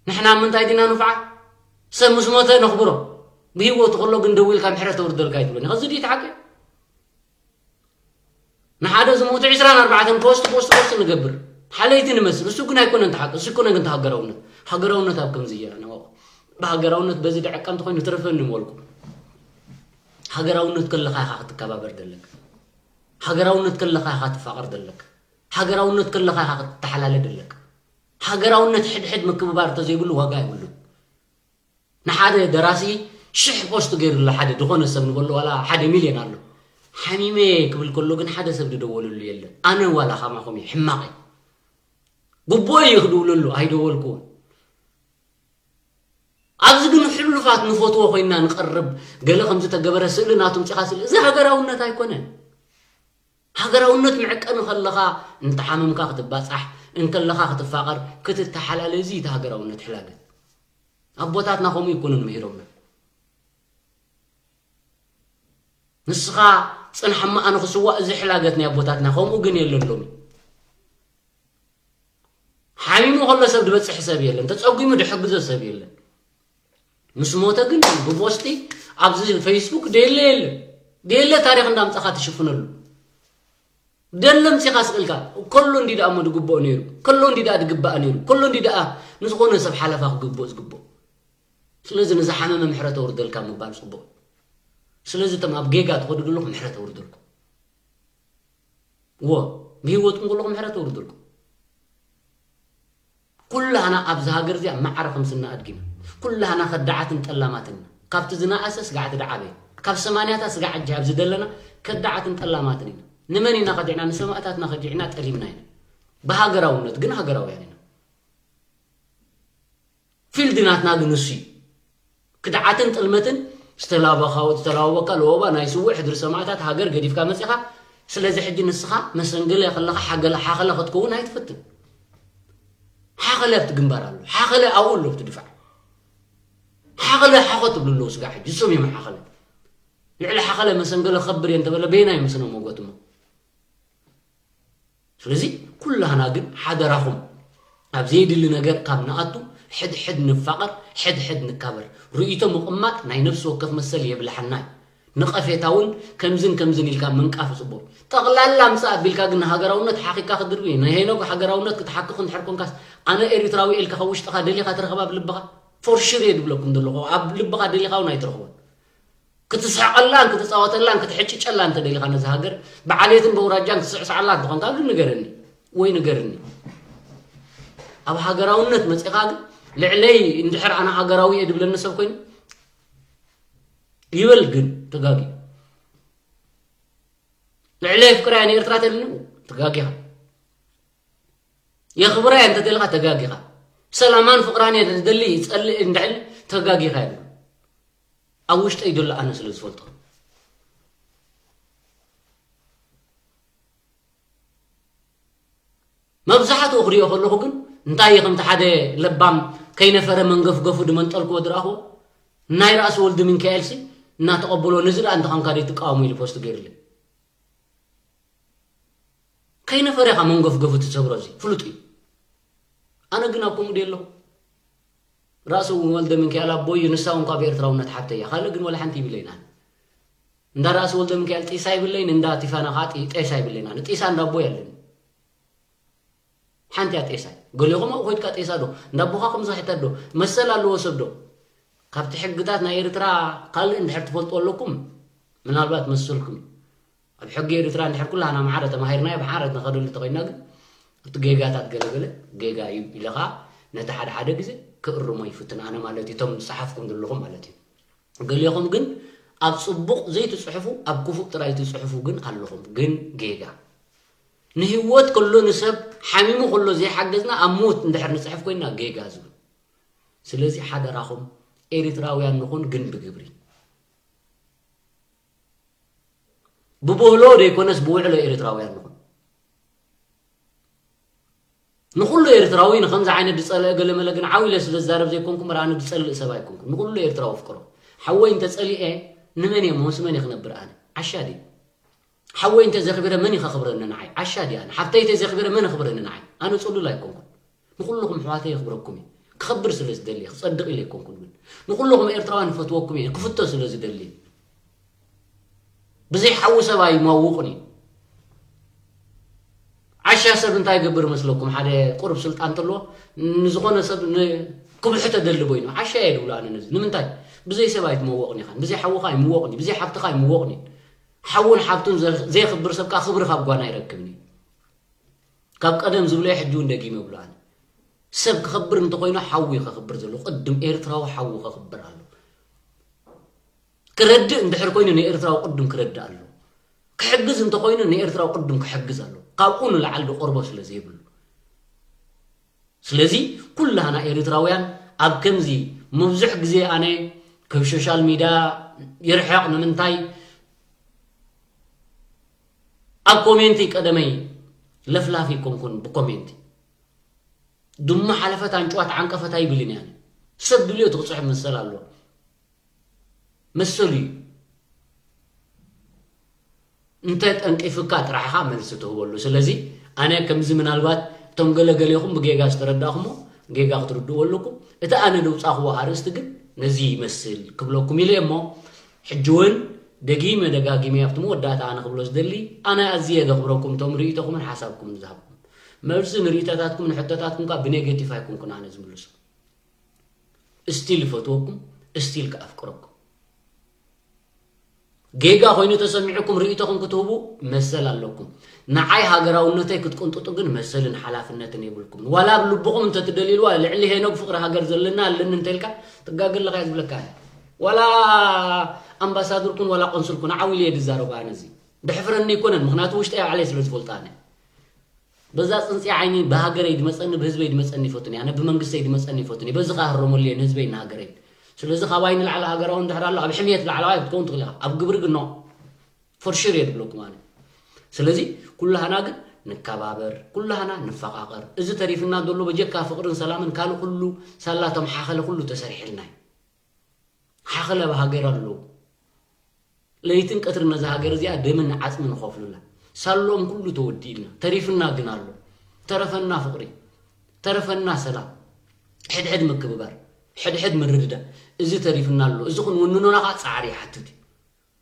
ንሕና ምንታይ ዲና ንፍዓ ሰብ ምስ ሞተ ነኽብሮ ብህይወቱ ከሎ ግን ደዊልካ ምሕረት ተውርደልካ ይትብለኒ ከዚ ድዩ ተሓቂ ንሓደ ዝሞቱ ዕስራን ኣርባዕተን ፖስት ፖስት ፖስት ንገብር ሓለይቲ ንመስል እሱ ግን ኣይኮነን ተሓቂ እሱ ኣይኮነን ግን ተሃገራውነት ሃገራውነት ኣብ ከምዚ እየ ንወቅ ብሃገራውነት በዚ ድዕቃ እንተኮይኑ ትረፈኒ ምበልኩ ሃገራውነት ከለካ ኢካ ክትከባበር ዘለካ ሃገራውነት ከለካ ኢካ ትፋቀር ዘለካ ሃገራውነት ከለካ ኢካ ክትተሓላለ ዘለካ ሃገራውነት ሕድሕድ ምክብባር እንተዘይብሉ ዋጋ የብሉን ንሓደ ደራሲ ሽሕ ፖስት ገይሩ ኣሎ ሓደ ዝኾነ ሰብ ንበሎ ዋላ ሓደ ሚልዮን ኣሎ ሓሚመ ክብል ከሎ ግን ሓደ ሰብ ዝደወለሉ የለን ኣነ ዋላ ከማኹም እየ ሕማቕ እየ ግቡእ እዩ ክድውለሉ ኣይደወልኩዎን ኣብዚ ግን ሕሉፋት ንፈትዎ ኮይና ንቐርብ ገለ ከም ዝተገበረ ስእሊ ናቱ ምፂኻ ስእሊ እዚ ሃገራውነት ኣይኮነን ሃገራውነት መዕቀኒ ከለኻ እንተሓመምካ ክትባፃሕ እንከለኻ ክትፋቐር ክትተሓላለ እዚ እቲ ሃገራውነት ሕላገት ኣቦታትና ከምኡ ይኮኑን ምሂሮምና ንስኻ ፅንሓ እሞ ኣነ ክስዋእ እዚ ሕላገት ናይ ኣቦታትና ከምኡ ግን የለን ሎሚ ሓሚሙ ከሎ ሰብ ዝበፅሕ ሰብ የለን ተፀጒሙ ዝሕግዞ ሰብ የለን ምስ ሞተ ግን ብፖስቲ ኣብዚ ፌስቡክ ደለ የለን ደለ ታሪክ እንዳምፃኻ ትሽፍነሉ ደለ ምፂኻ ስቕልካ ከሎ እንዲ ደኣ እሞ ዝግብኦ ነይሩ ከሎ እንዲ ደኣ ዝግባእ ነይሩ ከሎ እንዲ ደኣ ንዝኾነ ሰብ ሓለፋ ክግብኦ ዝግብኦ ስለዚ ንዝሓመመ ምሕረት ኣውርደልካ ምባል ፅቡቕ ስለዚ እቶም ኣብ ጌጋ ትኸዱ ዘለኹ ምሕረት ኣውርደልኩም እዎ ብህይወትኩም ከለኹም ምሕረት ኣውርደልኩም ኩላህና ኣብዚ ሃገር እዚኣ ማዕረ ከም ስና ኣድጊና ኩላህና ከዳዓትን ጠላማትን ኢና ካብቲ ዝነኣሰ ስጋዕ እቲ ዝዓበየ ካብ ሰማንያታት ስጋዕ ሕጂ ኣብዚ ዘለና ከዳዓትን ጠላማትን ኢና ንመን ኢና ከዲዕና ንሰማእታትና ከዲዕና ጠሊምና ኢና ብሃገራውነት ግን ሃገራውያን ኢና ፊልድ ናትና ግን ንሱ እዩ ክድዓትን ጥልመትን ዝተላበኻ ዝተላበካ ለወባ ናይ ስውእ ሕድሪ ሰማእታት ሃገር ገዲፍካ መፂኻ ስለዚ ሕጂ ንስኻ መሰንገለ ከለኻ ሓገለ ሓኸለ ክትከውን ኣይትፈትን ሓኸለ ኣብቲ ግንባር ኣሎ ሓኸለ ኣብኡ ኣሎ ኣብቲ ድፋዕ ሓኸለ ሓኸ ትብሉ ኣለዉ ስጋ ሕጂ እሶም እዮም ሓኸለ ልዕሊ ሓኸለ መሰንገለ ከብር እየ እንተበለ በየናይ ምስነ ሞጎት እሞ ስለዚ ኩላህና ግን ሓደራኹም ኣብ ዘየድሊ ነገር ካብ ንኣቱ ሕድሕድ ንፋቐር ሕድሕድ ንካበር ርእይቶ ምቕማጥ ናይ ነፍሲ ወከፍ መሰል የብልሓና እዩ ነቐፌታ እውን ከምዝን ከምዝን ኢልካ ምንቃፍ ፅቡቕ ጠቕላላ ምፃእ ኣቢልካ ግን ንሃገራውነት ሓኺካ ክድርቢ ንሄኖግ ሃገራውነት ክትሓክኽ እንድሕር ኮንካስ ኣነ ኤሪትራዊ ኢልካ ካብ ውሽጥኻ ደሊኻ ትረኽባ ኣብ ልብኻ ፎርሽር እየ ድብለኩም ዘለኹ ኣብ ልብኻ ደሊኻ እውን ኣይትረኽቦን ክትስሕቐላን ክትፃወተላን ክትሕጭጨላ እንተደሊኻ ነዚ ሃገር ብዓሌትን በውራጃን ክትስዕስዓላ እንተኾንካ ግን ንገረኒ ወይ ንገርኒ ኣብ ሃገራውነት መፂኻ ግን ልዕለይ እንድሕር ኣነ ሃገራዊ እየ ድብለኒ ሰብ ኮይኑ ይበል ግን ተጋጊ ልዕለይ ፍቅራያ ንኤርትራ ተልኒ ተጋጊኻ የኽብራ እየ እንተተልካ ተጋጊኻ ሰላማን ፍቕራን እየ ዝደሊ ይጸልእ እንድዕል ተጋጊኻ እየ ኣብ ውሽጠይ ዘሎ ኣነ ስለ ዝፈልጦ መብዛሕትኡ ክሪኦ ከለኹ ግን እንታይ ከምቲ ሓደ ለባም ከይነፈረ መንገፍገፉ ድመንጠልክዎ ዝረኣኽዎ ናይ ራእሲ ወልዲ ሚንካኤልሲ እናተቐበሎ ነዚ ደኣ እንተኾንካ ደይ ትቃወሙ ኢሉ ፖስት ገይሩለይ ከይነፈረ ኢኻ መንጎፍጎፍ እቲ ሰብሮ እዚ ፍሉጥ እዩ ኣነ ግን ኣብ ከምኡ ድየ ኣለኹ ራእሲ እውን ወልደ ሚካኤል ኣቦ እዩ ንሳ እውን ካብ ኤርትራውነት ሓብተ እያ ካልእ ግን ወላ ሓንቲ ይብለይን ኣነ እንዳ ራእሲ ወልደ ሚካኤል ጢሳ ይብለይን እንዳ ቲፋና ከዓ ጢ- ጤሳ ይብለይን ኣነ ጢሳ እንዳ ኣቦ ኣለኒ ሓንቲ እያ ጤሳ ገሊኹም ኣብኡ ኮይድካ ጤሳ ዶ እንዳ ኣቦኻ ከምዚ ሕተት ዶ መሰል ኣለዎ ሰብ ዶ ካብቲ ሕግታት ናይ ኤርትራ ካልእ እንድሕር ትፈልጥዎ ኣለኩም ምናልባት መሰልኩም እዩ ኣብ ሕጊ ኤርትራ እንድሕር ኩላህና ማዕረ ተማሂርናዮ ብሓረት ንኸደሉ ተኾይንና ግን እቲ ጌጋታት ገለገለ ጌጋ እዩ ኢለ ኸዓ ነቲ ሓደ ሓደ ግዜ ክእርሞ ይፍትን ኣነ ማለት እዩ እቶም ዝፀሓፍኩም ዘለኹም ማለት እዩ ገሊኹም ግን ኣብ ጽቡቕ ዘይትጽሕፉ፣ ኣብ ክፉእ ጥራይ ትጽሕፉ ግን ኣለኹም። ግን ጌጋ። ንህይወት ከሎ ንሰብ ሓሚሙ ከሎ ዘይሓገዝና፣ ኣብ ሞት እንድሕር ንጽሕፍ ኮይና ጌጋ ዝብል። ስለዚ ሓደራኹም ኤሪትራውያን ንኹን፣ ግን ብግብሪ። ብቦህሎ ዘይኮነስ ብውዕሎ ኤሪትራውያን ንኹን። ንኹሉ ኤርትራዊ ንኸምዚ ዓይነት ዝጸልአ ገለ መለ ግን ዓው ኢለ ስለ ዝዛረብ ዘይኮንኩ እምበር ኣነ ዝጸልእ ሰብ ኣይኮንኩን። ንኹሉ ኤርትራዊ ኣፍቅሮ። ሓወይ እንተ ጸሊኤ ንመን እየ ምስ መን እየ ክነብር ኣነ? ዓሻ ድየ? ሓወይ እንተ ዘኽቢረ መን እዩ ከኽብረኒ ንዓይ? ዓሻ ድየ ኣነ? ሓፍተይ እንተ ዘኽቢረ መን የኽብረኒ ንዓይ? ኣነ ጽሉል ኣይኮንኩን። ንኹልኹም ኣሕዋተይ የኽብረኩም እየ። ክኸብር ስለ ዝደሊ እየ፣ ክጸድቕ ኢለ ኣይኮንኩን ግን። ንኹልኹም ኤርትራውያን ይፈትወኩም እየ፣ ክፍቶ ስለ ዝደሊ እየ። ብዘይ ሓዊ ሰብ ኣይመውቕን እዩ። ዓሻ ሰብ እንታይ ይገብር መስለኩም? ሓደ ቁሩብ ስልጣን ተሎ ንዝኾነ ሰብ ን-፣ ክብልሑ ተደሊ በይኑ። ዓሻ እየ ድብሎ ኣነ ነዚ። ንምንታይ? ብዘይ ሰብ ኣይትመወቕን ኢኻን። ብዘይ ሓውኻ ኣይምወቕን እዩ። ብዘይ ሓብትኻ ኣይምወቕን እዩ። ሓውን ሓብቱን ዘ-፣ ዘየኽብር ሰብ ከኣ ክብሪ ካብ ጓና ኣይረክብን እዩ። ካብ ቀደም ዝብሎ ሕጂ እውን ደጊመ እብሎ ኣነ። ሰብ ክኸብር እንተኾይኑ ሓዊ እዩ ከኽብር ዘሎ። ቅድም ኤርትራዊ ሓዊ ከኽብር ኣሎ። ክረድእ እንድሕር ኮይኑ ንኤርትራዊ ቅድም ክረድእ ኣሎ። ክሕግዝ እንተኾይኑ ንኤርትራዊ ቅድም ክሕግዝ ኣሎ። ካብኡ ንላዕሊ ዝቆርቦ ስለ ዘይብሉ። ስለዚ ኩላህና ኤርትራውያን ኣብ ከምዚ መብዝሕ ግዜ ኣነ ካብ ሶሻል ሚድያ ይርሕቕ። ንምንታይ? ኣብ ኮሜንቲ ቀደመይ ለፍላፊ ኣይኮንኩን። ብኮሜንቲ ድሙ ሓለፈት ኣንጭዋ ተዓንቀፈት ኣይብልን እየ ኣነ። ሰብ ድልዮ ትኽጽሕ መሰል ኣለዎ። መሰሉ እዩ። እንተ ጠንቂፍካ ጥራሕኻ መልሲ ትህበሉ። ስለዚ ኣነ ከምዚ ምናልባት እቶም ገለ ገሌኹም ብጌጋ ዝተረዳእኹሞ ጌጋ ክትርድእዎ ኣለኩም። እቲ ኣነ ዘውጻእኽዎ ኣርእስቲ ግን ነዚ ይመስል ክብለኩም ኢለ እሞ ሕጂ እውን ደጊመ ደጋጊመ ኣብቲ መወዳእታ ኣነ ክብሎ ዝደሊ ኣነ ኣዝየ ዘኽብረኩም እቶም ርእይቶኹምን ሓሳብኩምን ዝሃብኩም። መልሲ ንርእይቶታትኩም ንሕቶታትኩም ከኣ ብኔጌቲቭ ኣይኮንኩን ኣነ ዝምልሶ። እስቲል ይፈትወኩም፣ እስቲል ከኣፍቅረኩም። ጌጋ ኮይኑ ተሰሚዑኩም ርእይቶኹም ክትህቡ መሰል ኣለኩም። ንዓይ ሃገራውነተይ ክትቅንጥጡ ግን መሰልን ሓላፍነትን የብልኩም። ዋላ ኣብ ልብኹም እንተትደልይልዋ ልዕሊ ሄኖግ ፍቕሪ ሃገር ዘለና ኣለኒ እንተልካ ትጋገ ኣለኻ እየ ዝብለካ። ዋላ ኣምባሳደርኩን ዋላ ቆንስልኩን ዓው ኢለ እየ ዝዛረብ ኣነ እዚ። ድሕፍረኒ ኣይኮነን፣ ምኽንያቱ ውሽጠይ ባዕለይ ስለ ዝፈልጦ ኣነ። በዛ ጽንጽያ ዓይኒ ብሃገረይ ድመጸኒ ብህዝበይ ድመጸኒ ይፈቱን እየ። ኣነ ብመንግስተይ ድመጸኒ ይፈቱን እየ። በዚ ከኣ ህረመሉ እየ ንህዝበይ ንሃገረይ። ስለዚ ካባይ ንላዕሊ ሃገራዊ እንድሕር ኣሎ ኣብ ሕምየት ላዕለዋይ ክትከውን ትኽእል ኢኻ። ኣብ ግብሪ ግን ኖ። ፎር ሹር እየ ድብለኩም ኣነ። ስለዚ ኩላህና ግን ንከባበር፣ ኩላህና ንፈቓቐር። እዚ ተሪፍና ዘሎ በጀካ ፍቕርን ሰላምን ካልእ ኩሉ ሳላቶም ሓኸለ ኩሉ ተሰሪሕልና እዩ። ሓኸለ ኣብ ሃገር ኣለዉ። ለይትን ቀትርን ነዛ ሃገር እዚኣ ደምን ዓጽምን ንኸፍሉላ። ሳሎም ኩሉ ተወዲእልና፣ ተሪፍና ግን ኣሎ። ተረፈና ፍቕሪ፣ ተረፈና ሰላም፣ ሕድሕድ ምክብባር፣ ሕድሕድ ምርድዳእ። እዚ ተሪፍና ኣሎ። እዚ ክንውንኖና ኸዓ ጻዕሪ ይሓትት እዩ።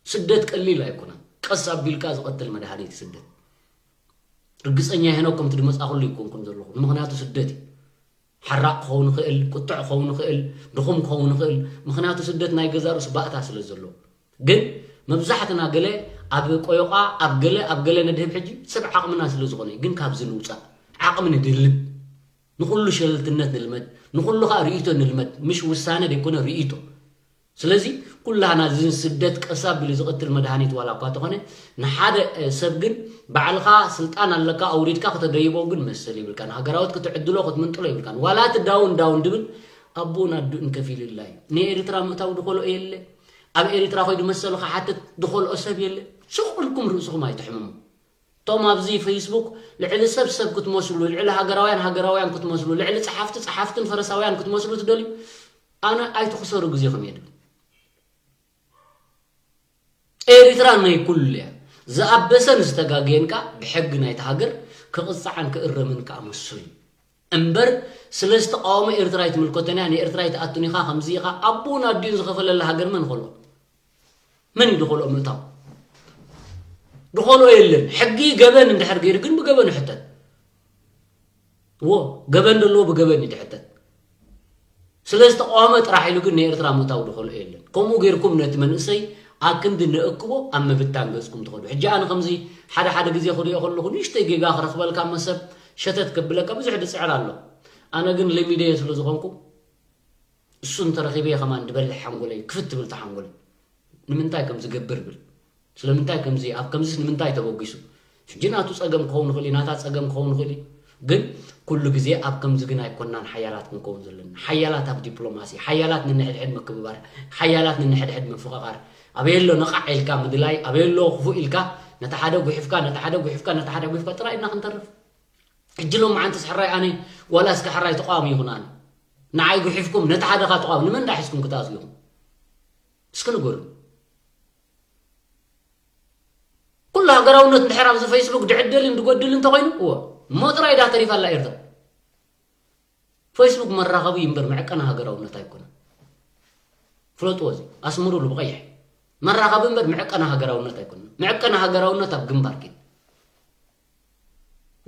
ስደት ቀሊል ኣይኮነን። ቀስ ኣቢልካ ዝቐትል መድሃኒት እዩ ስደት። ርግጸኛ ሄኖክ ከምቲ ድመጻኹሉ ኣይኮንኩን ዘለኹ። ንምኽንያቱ ስደት እዩ። ሓራቕ ክኸውን ይኽእል፣ ቁጥዕ ክኸውን ይኽእል፣ ድኹም ክኸውን ይኽእል። ምኽንያቱ ስደት ናይ ገዛእ ርእሱ ባእታ ስለ ዘለዎ። ግን መብዛሕትና ገለ ኣብ ቆዮቓ፣ ኣብ ገለ፣ ኣብ ገለ ነድህብ ሕጂ ሰብ ዓቕምና ስለ ዝኾነ እዩ። ግን ካብዚ ንውጻእ። ዓቕሚ ንድልብ። ንኹሉ ሸለልትነት ንልመድ። ንኹሉ ኸኣ ርእይቶ ንልመድ። ምሽ ውሳነ ደይኮነ ርእይቶ። ስለዚ ኩላህና እዚ ስደት ቀስ ኣቢሉ ዝቐትል መድሃኒት ዋላ እኳ ተኾነ፣ ንሓደ፣ እ፣ ሰብ ግን ባዕልኻ ስልጣን ኣለካ ኣውሪድካ ከተደይቦ ግን መሰል የብልካን። ሃገራዊት ክትዕድሎ ክትምንጥሎ የብልካን። ዋላ እቲ ዳውን ዳውን ድብል ኣቦን ኣዱእን ከፊሉላ እዩ። ንኤርትራ ምእታው ድኾልኦ የለ። ኣብ ኤርትራ ኮይዱ መሰሉ ክሓትት ድኾልኦ ሰብ የለ። ስቕ ኢልኩም ርእስኹም ኣይትሕምሙ። እቶም ኣብዚ ፌስቡክ ልዕሊ ሰብ ሰብ ክትመስሉ፣ ልዕሊ ሃገራውያን ሃገራውያን ክትመስሉ፣ ልዕሊ ጸሓፍቲ ጸሓፍትን ፈረሳውያን ክትመስሉ ትደልዩ፣ ኣነ ኣይትኽሰሩ ግዜኹም እየ ድብል። ኤርትራ ናይ ኩሉ እያ። ዝኣበሰን ዝተጋገየን ከኣ ብሕጊ ናይቲ ሃገር ክቕጻዕን ክእረምን ከኣ መሰሉ እዩ። እምበር ስለ ዝተቃወመ ኤርትራ ኣይትምልከቶን እያ፣ ንኤርትራ ኣይትኣቱን ኢኻ፣ ከምዚ ኢኻ፣ ኣቦን ኣዲኡን ዝኸፈለላ ሃገር መን ይኸልኦ? መን እዩ ዝኸልኦ ምእታው? ዝኸልኦ የለን። ሕጊ ገበን እንድሕር ገይሩ ግን ብገበን ይሕተት። እዎ፣ ገበን ዘለዎ ብገበን እዩ ዝሕተት። ስለ ዝተቃወመ ጥራሕ ኢሉ ግን ንኤርትራ ምእታው ዝኸልኦ የለን። ከምኡ ገይርኩም ነቲ መንእሰይ ኣክንዲ ንእክቦ ኣብ ምብታን ገጽኩም ትኸዱ። ሕጂ ኣነ ከምዚ ሓደ ሓደ ግዜ ክሪኦ ከለኹ ንእሽተይ ጌጋ ክረኽበልካ መሰብ ሸተት ከብለካ ብዙሕ ድጽዕር ኣሎ። ኣነ ግን ለሚደዮ ስለ ዝኾንኩ እሱ እንተረኺበ ከማን ዝበልሕ ሓንጎለይ ክፍት ትብል ተሓንጎል ንምንታይ ከም ዝገብር ብል ስለምንታይ ከምዚ ኣብ ከምዚስ ንምንታይ ተበጊሱ ሕጂ ናቱ ጸገም ክኸውን ይኽእል እዩ ናታ ጸገም ክኸውን ይኽእል እዩ ግን ኩሉ ግዜ ኣብ ከምዚ ግን ኣይኮናን ሓያላት ክንከውን ዘለና ሓያላት ኣብ ዲፕሎማሲ ሓያላት ንንሕድሕድ ምክብባር ሓያላት ንንሕድሕድ ምፍቕቓር ኣበየሎ ነቓዕ ኢልካ ምድላይ ኣበየሎ ክፉእ ኢልካ ነቲ ሓደ ጉሒፍካ ነቲ ሓደ ጉሒፍካ ነቲ ሓደ ጉሒፍካ ጥራይ ኢና ክንተርፍ ሕጂ ሎም መዓንትስ ሕራይ ኣነ ዋላ እስከ ሕራይ ተቃዋሚ ይኹን ኣነ ንዓይ ጉሒፍኩም ነቲ ሓደ ካ ተቃዋሚ ንመን ዳሒዝኩም ክትኣትዉ ኢኹም እስኪ ንገሩ ኩሉ ሃገራውነት እንድሕር ኣብዚ ፌስቡክ ድዕደልን ድጎድል እንተኮይኑ እዎ እሞ ጥራይ ዳ ተሪፋ ኣላ ኤርትራ ፌስቡክ መራኸቢ እምበር መዕቀኒ ሃገራውነት ኣይኮነን ፍለጥዎ እዚ ኣስምሩሉ ብቀይሕ መራኸቢ እምበር መዕቀኒ ሃገራውነት ኣይኮነን መዕቀኒ ሃገራውነት ኣብ ግንባር ኪድ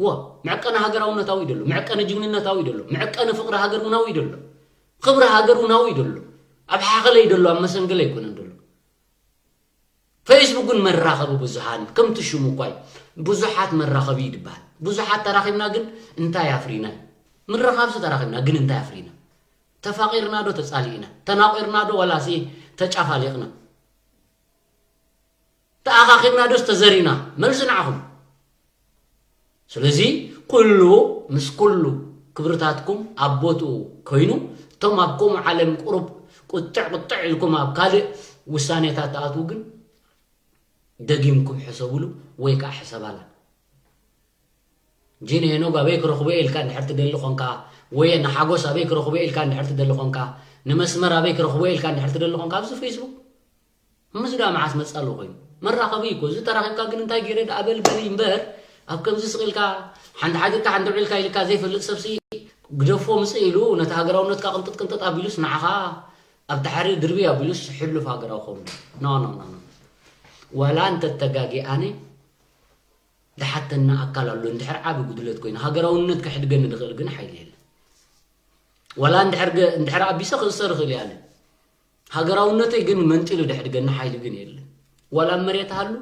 እዎ መዕቀኒ ሃገራውነታዊ ደሎ መዕቀኒ ጅግንነታዊ ደሎ መዕቀኒ ፍቅሪ ሃገር ውናዊ ደሎ ክብሪ ሃገር ውናዊ ደሎ ኣብ ሓኸለይ ደሎ ኣብ መሰንገለ ኣይኮነን ደሎ ፌስቡክ ግን መራኸቢ ብዙሃን ከምቲ ሽሙ እኳ እዩ ብዙሓት መራኸቢ ይድበሃል ብዙሓት ተራኺብና ግን እንታይ ኣፍሪና ምርኻብሲ ተራኺብና ግን እንታይ ኣፍሪና ተፋቒርና ዶ ተጻሊእና ተናቒርና ዶ ዋላሲ ተጫፋሊቕና ተኣኻኺብና ዶስ ተዘሪና መልሲ ንዓኹም ስለዚ ኩሉ ምስ ኩሉ ክብርታትኩም ኣብ ቦትኡ ኮይኑ እቶም ኣብ ከምኡ ዓለም ቁሩብ ቁጥዕ ቁጥዕ ኢልኩም ኣብ ካልእ ውሳኔታት ትኣትዉ ግን ደጊምኩም ሕሰብሉ ወይ ከዓ ሕሰባላ ጂን ሄኖግ ኣበይ ክረኽቦ ኢልካ እንድሕር ትደሊ ኾንካ ወይ ንሓጎስ ኣበይ ክረኽቦ ኢልካ እንድሕር ትደሊ ኾንካ ንመስመር ኣበይ ክረኽቦ ኢልካ እንድሕር ትደሊ ኾንካ ኣብዚ ፌስቡክ ምስ ዳ መዓስ መጻሉ ኮይኑ መራኸቢ እኮ እዚ ተራኺብካ ግን እንታይ ገይረ ዳ ኣበል በል እምበር ኣብ ከምዚ ስቕ ኢልካ ሓንቲ ሓዲርካ ሓንቲ ውዒልካ ኢልካ ዘይፈልጥ ሰብሲ ግደፎ ምጽእ ኢሉ ነቲ ሃገራውነትካ ቅንጥጥ ቅንጥጥ ኣቢሉስ ንዓኻ ኣብ ታሕሪ ድርቢ ኣቢሉስ ሕሉፍ ሃገራዊ ኸውን ኖ ኖ ኖ ኖ ዋላ እንተተጋጊ ኣነ ዝሓተና ኣካል ኣሎ እንድሕር ዓቢ ጉድለት ኮይኑ ሃገራውነት ከሕድገኒ ዝኽእል ግን ሓይሊ የለን ዋላ እንድሕር ኣቢሰ ክእሰር ይኽእል እየ ኣነ ሃገራውነተይ ግን መንጢሉ ደሕድገኒ ሓይሊ ግን የለን ዋላ ኣብ መሬት ሃሉ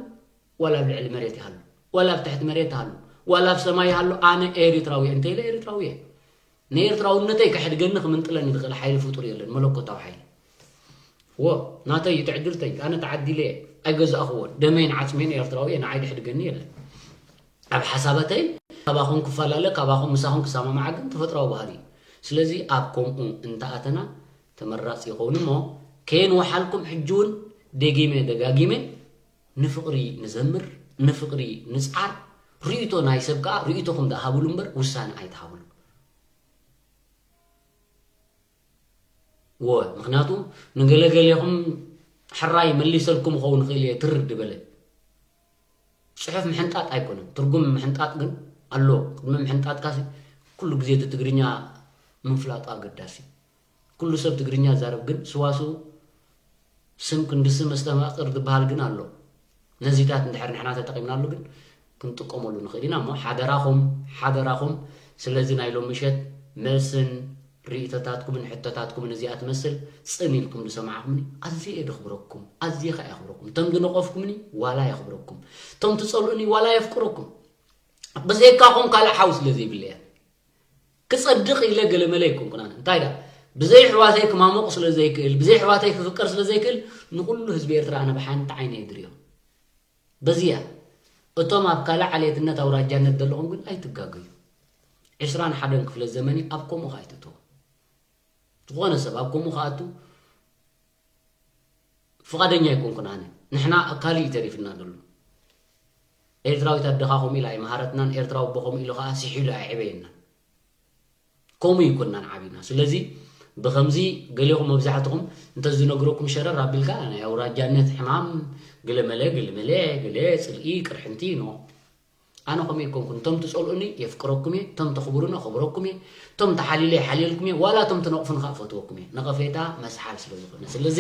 ዋላ ኣብ ልዕሊ መሬት ይሃሉ ዋላ ኣብ ትሕቲ መሬት ሃሉ ዋላ ኣብ ሰማይ ሃሉ ኣነ ኤሪትራዊ እንተ ኢለ ኤሪትራዊ እየ ንኤርትራውነተይ ከሕድገኒ ክምንጥለኒ ዝኽእል ሓይሊ ፍጡር የለን መለኮታዊ ሓይሊ ዎ ናተይ እዩ ትዕድልተይ ኣነ ተዓዲለ እየ ኣይገዛእኽዎን ደመይን ዓፅመይን ኤርትራዊ እየ ንዓይ ድሕድገኒ የለን ኣብ ሓሳባተይ ካባኹም ክፈላለ ካባኹም ምሳኹም ክሰማማዓ ግን ተፈጥራዊ ባህሪ እዩ ስለዚ ኣብ ከምኡ እንተኣተና ተመራፂ ይኸውን እሞ ከየንወሓልኩም ሕጂ እውን ደጊመ ደጋጊመ ንፍቕሪ ንዘምር ንፍቕሪ ንፅዓር ርእይቶ ናይ ሰብ ከዓ ርእይቶኹም ደኣ ሃብሉ እምበር ውሳነ ኣይትሃብሉ እወ ምኽንያቱ ንገለገሌኹም ሕራይ መሊሰልኩም ኸውን ይኽእል እየ ትርር ድበለ ፅሑፍ ምሕንጣጥ ኣይኮነን ትርጉም ምሕንጣጥ ግን ኣሎ ቅድሚ ምሕንጣጥካ ኩሉ ግዜ እቲ ትግርኛ ምፍላጡ ኣገዳሲ ኩሉ ሰብ ትግርኛ ዛረብ ግን ስዋስው ስም ክንዲ ስም መስተማቕር ዝበሃል ግን ኣሎ ነዚታት እንድሕር ንሕና ተጠቒምናሉ ግን ክንጥቀመሉ ንኽእል ኢና እሞ ሓደራኹም ሓደራኹም ስለዚ ናይ ሎም ምሸት መልስን ርእይቶታትኩምን ሕቶታትኩምን እዚኣ ትመስል ጽን ኢልኩም ዝሰማዕኩምኒ ኣዝየ እየ ዘኽብረኩም ኣዝየ ከኣ የኽብረኩም እቶም ዝነቐፍኩምኒ ዋላ የኽብረኩም እቶም ትጸልኡኒ ዋላ የፍቅረኩም ብዘይካኹም ካልእ ሓው ስለ ዘይብለያ ክጸድቕ ኢለ ገለመለ ኣይኮንኩን ኣነ እንታይ ዳ ብዘይ ኣሕዋተይ ክማሞቕ ስለ ዘይክእል ብዘይ ኣሕዋተይ ክፍቀር ስለ ዘይክእል ንኹሉ ህዝቢ ኤርትራ ኣነ ብሓንቲ ዓይነ እየ ዝርእዮ በዚኣ እቶም ኣብ ካልእ ዓሌትነት ኣውራጃነት ዘለኹም ግን ኣይትጋገዩ ዕስራን ሓደን ክፍለ ዘመን እዩ ኣብ ከምኡ ከኣ ኣይትእተዉ ዝኾነ ሰብ ኣብ ከምኡ ክኣቱ ፍቓደኛ ኣይኮንኩን ኣነ ንሕና ካሊእ እዩ ተሪፍና ዘሎ ኤርትራዊት ኣደኻ ከምኡ ኢላ ኣይመሃረትናን ኤርትራዊ ኣቦ ከምኡ ኢሉ ከኣ ስሒሉ ኣየዕበየናን ከምኡ ኣይኮናን ዓቢና ስለዚ ብኸምዚ ገሌኹም መብዛሕትኹም እንተዝነግረኩም ሸረር ኣቢልካ ናይ ኣውራጃነት ሕማም ገለመለ ገለመለ ገለ ጽልኢ ቅርሕንቲ ኖ ኣነ ከምኡ ኣይኮንኩን እቶም ትጸልኡኒ የፍቅረኩም እየ እቶም ተኽብሩኒ ኣኽብረኩም እየ እቶም ተሓልዩለይ ሓልየልኩም እየ ዋላ እቶም ትነቕፉኒ ከኣ ፈትወኩም እየ ነቐፌታ መስሓል ስለ ዝኾነ ስለዚ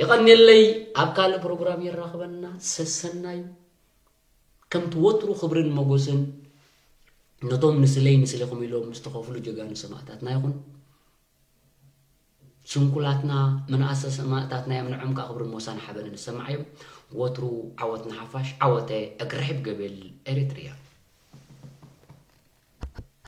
የቐንየለይ ኣብ ካልእ ፕሮግራም የራኽበና ሰሰናዩ ከምቲ ወትሩ ክብርን ሞጎስን ነቶም ንስለይ ንስለኹም ኢሎም ዝተኸፍሉ ጀጋኑ ሰማእታትና ይኹን ስንኩላትና መናእሰ ሰማእታትና እዮም ንዖም ከዓ ክብርን ሞሳን ሓበንን ዝሰማዓዮም ወትሩ ዓወት ንሓፋሽ ዓወተ እግርሕብ ገበል ኤሪትርያ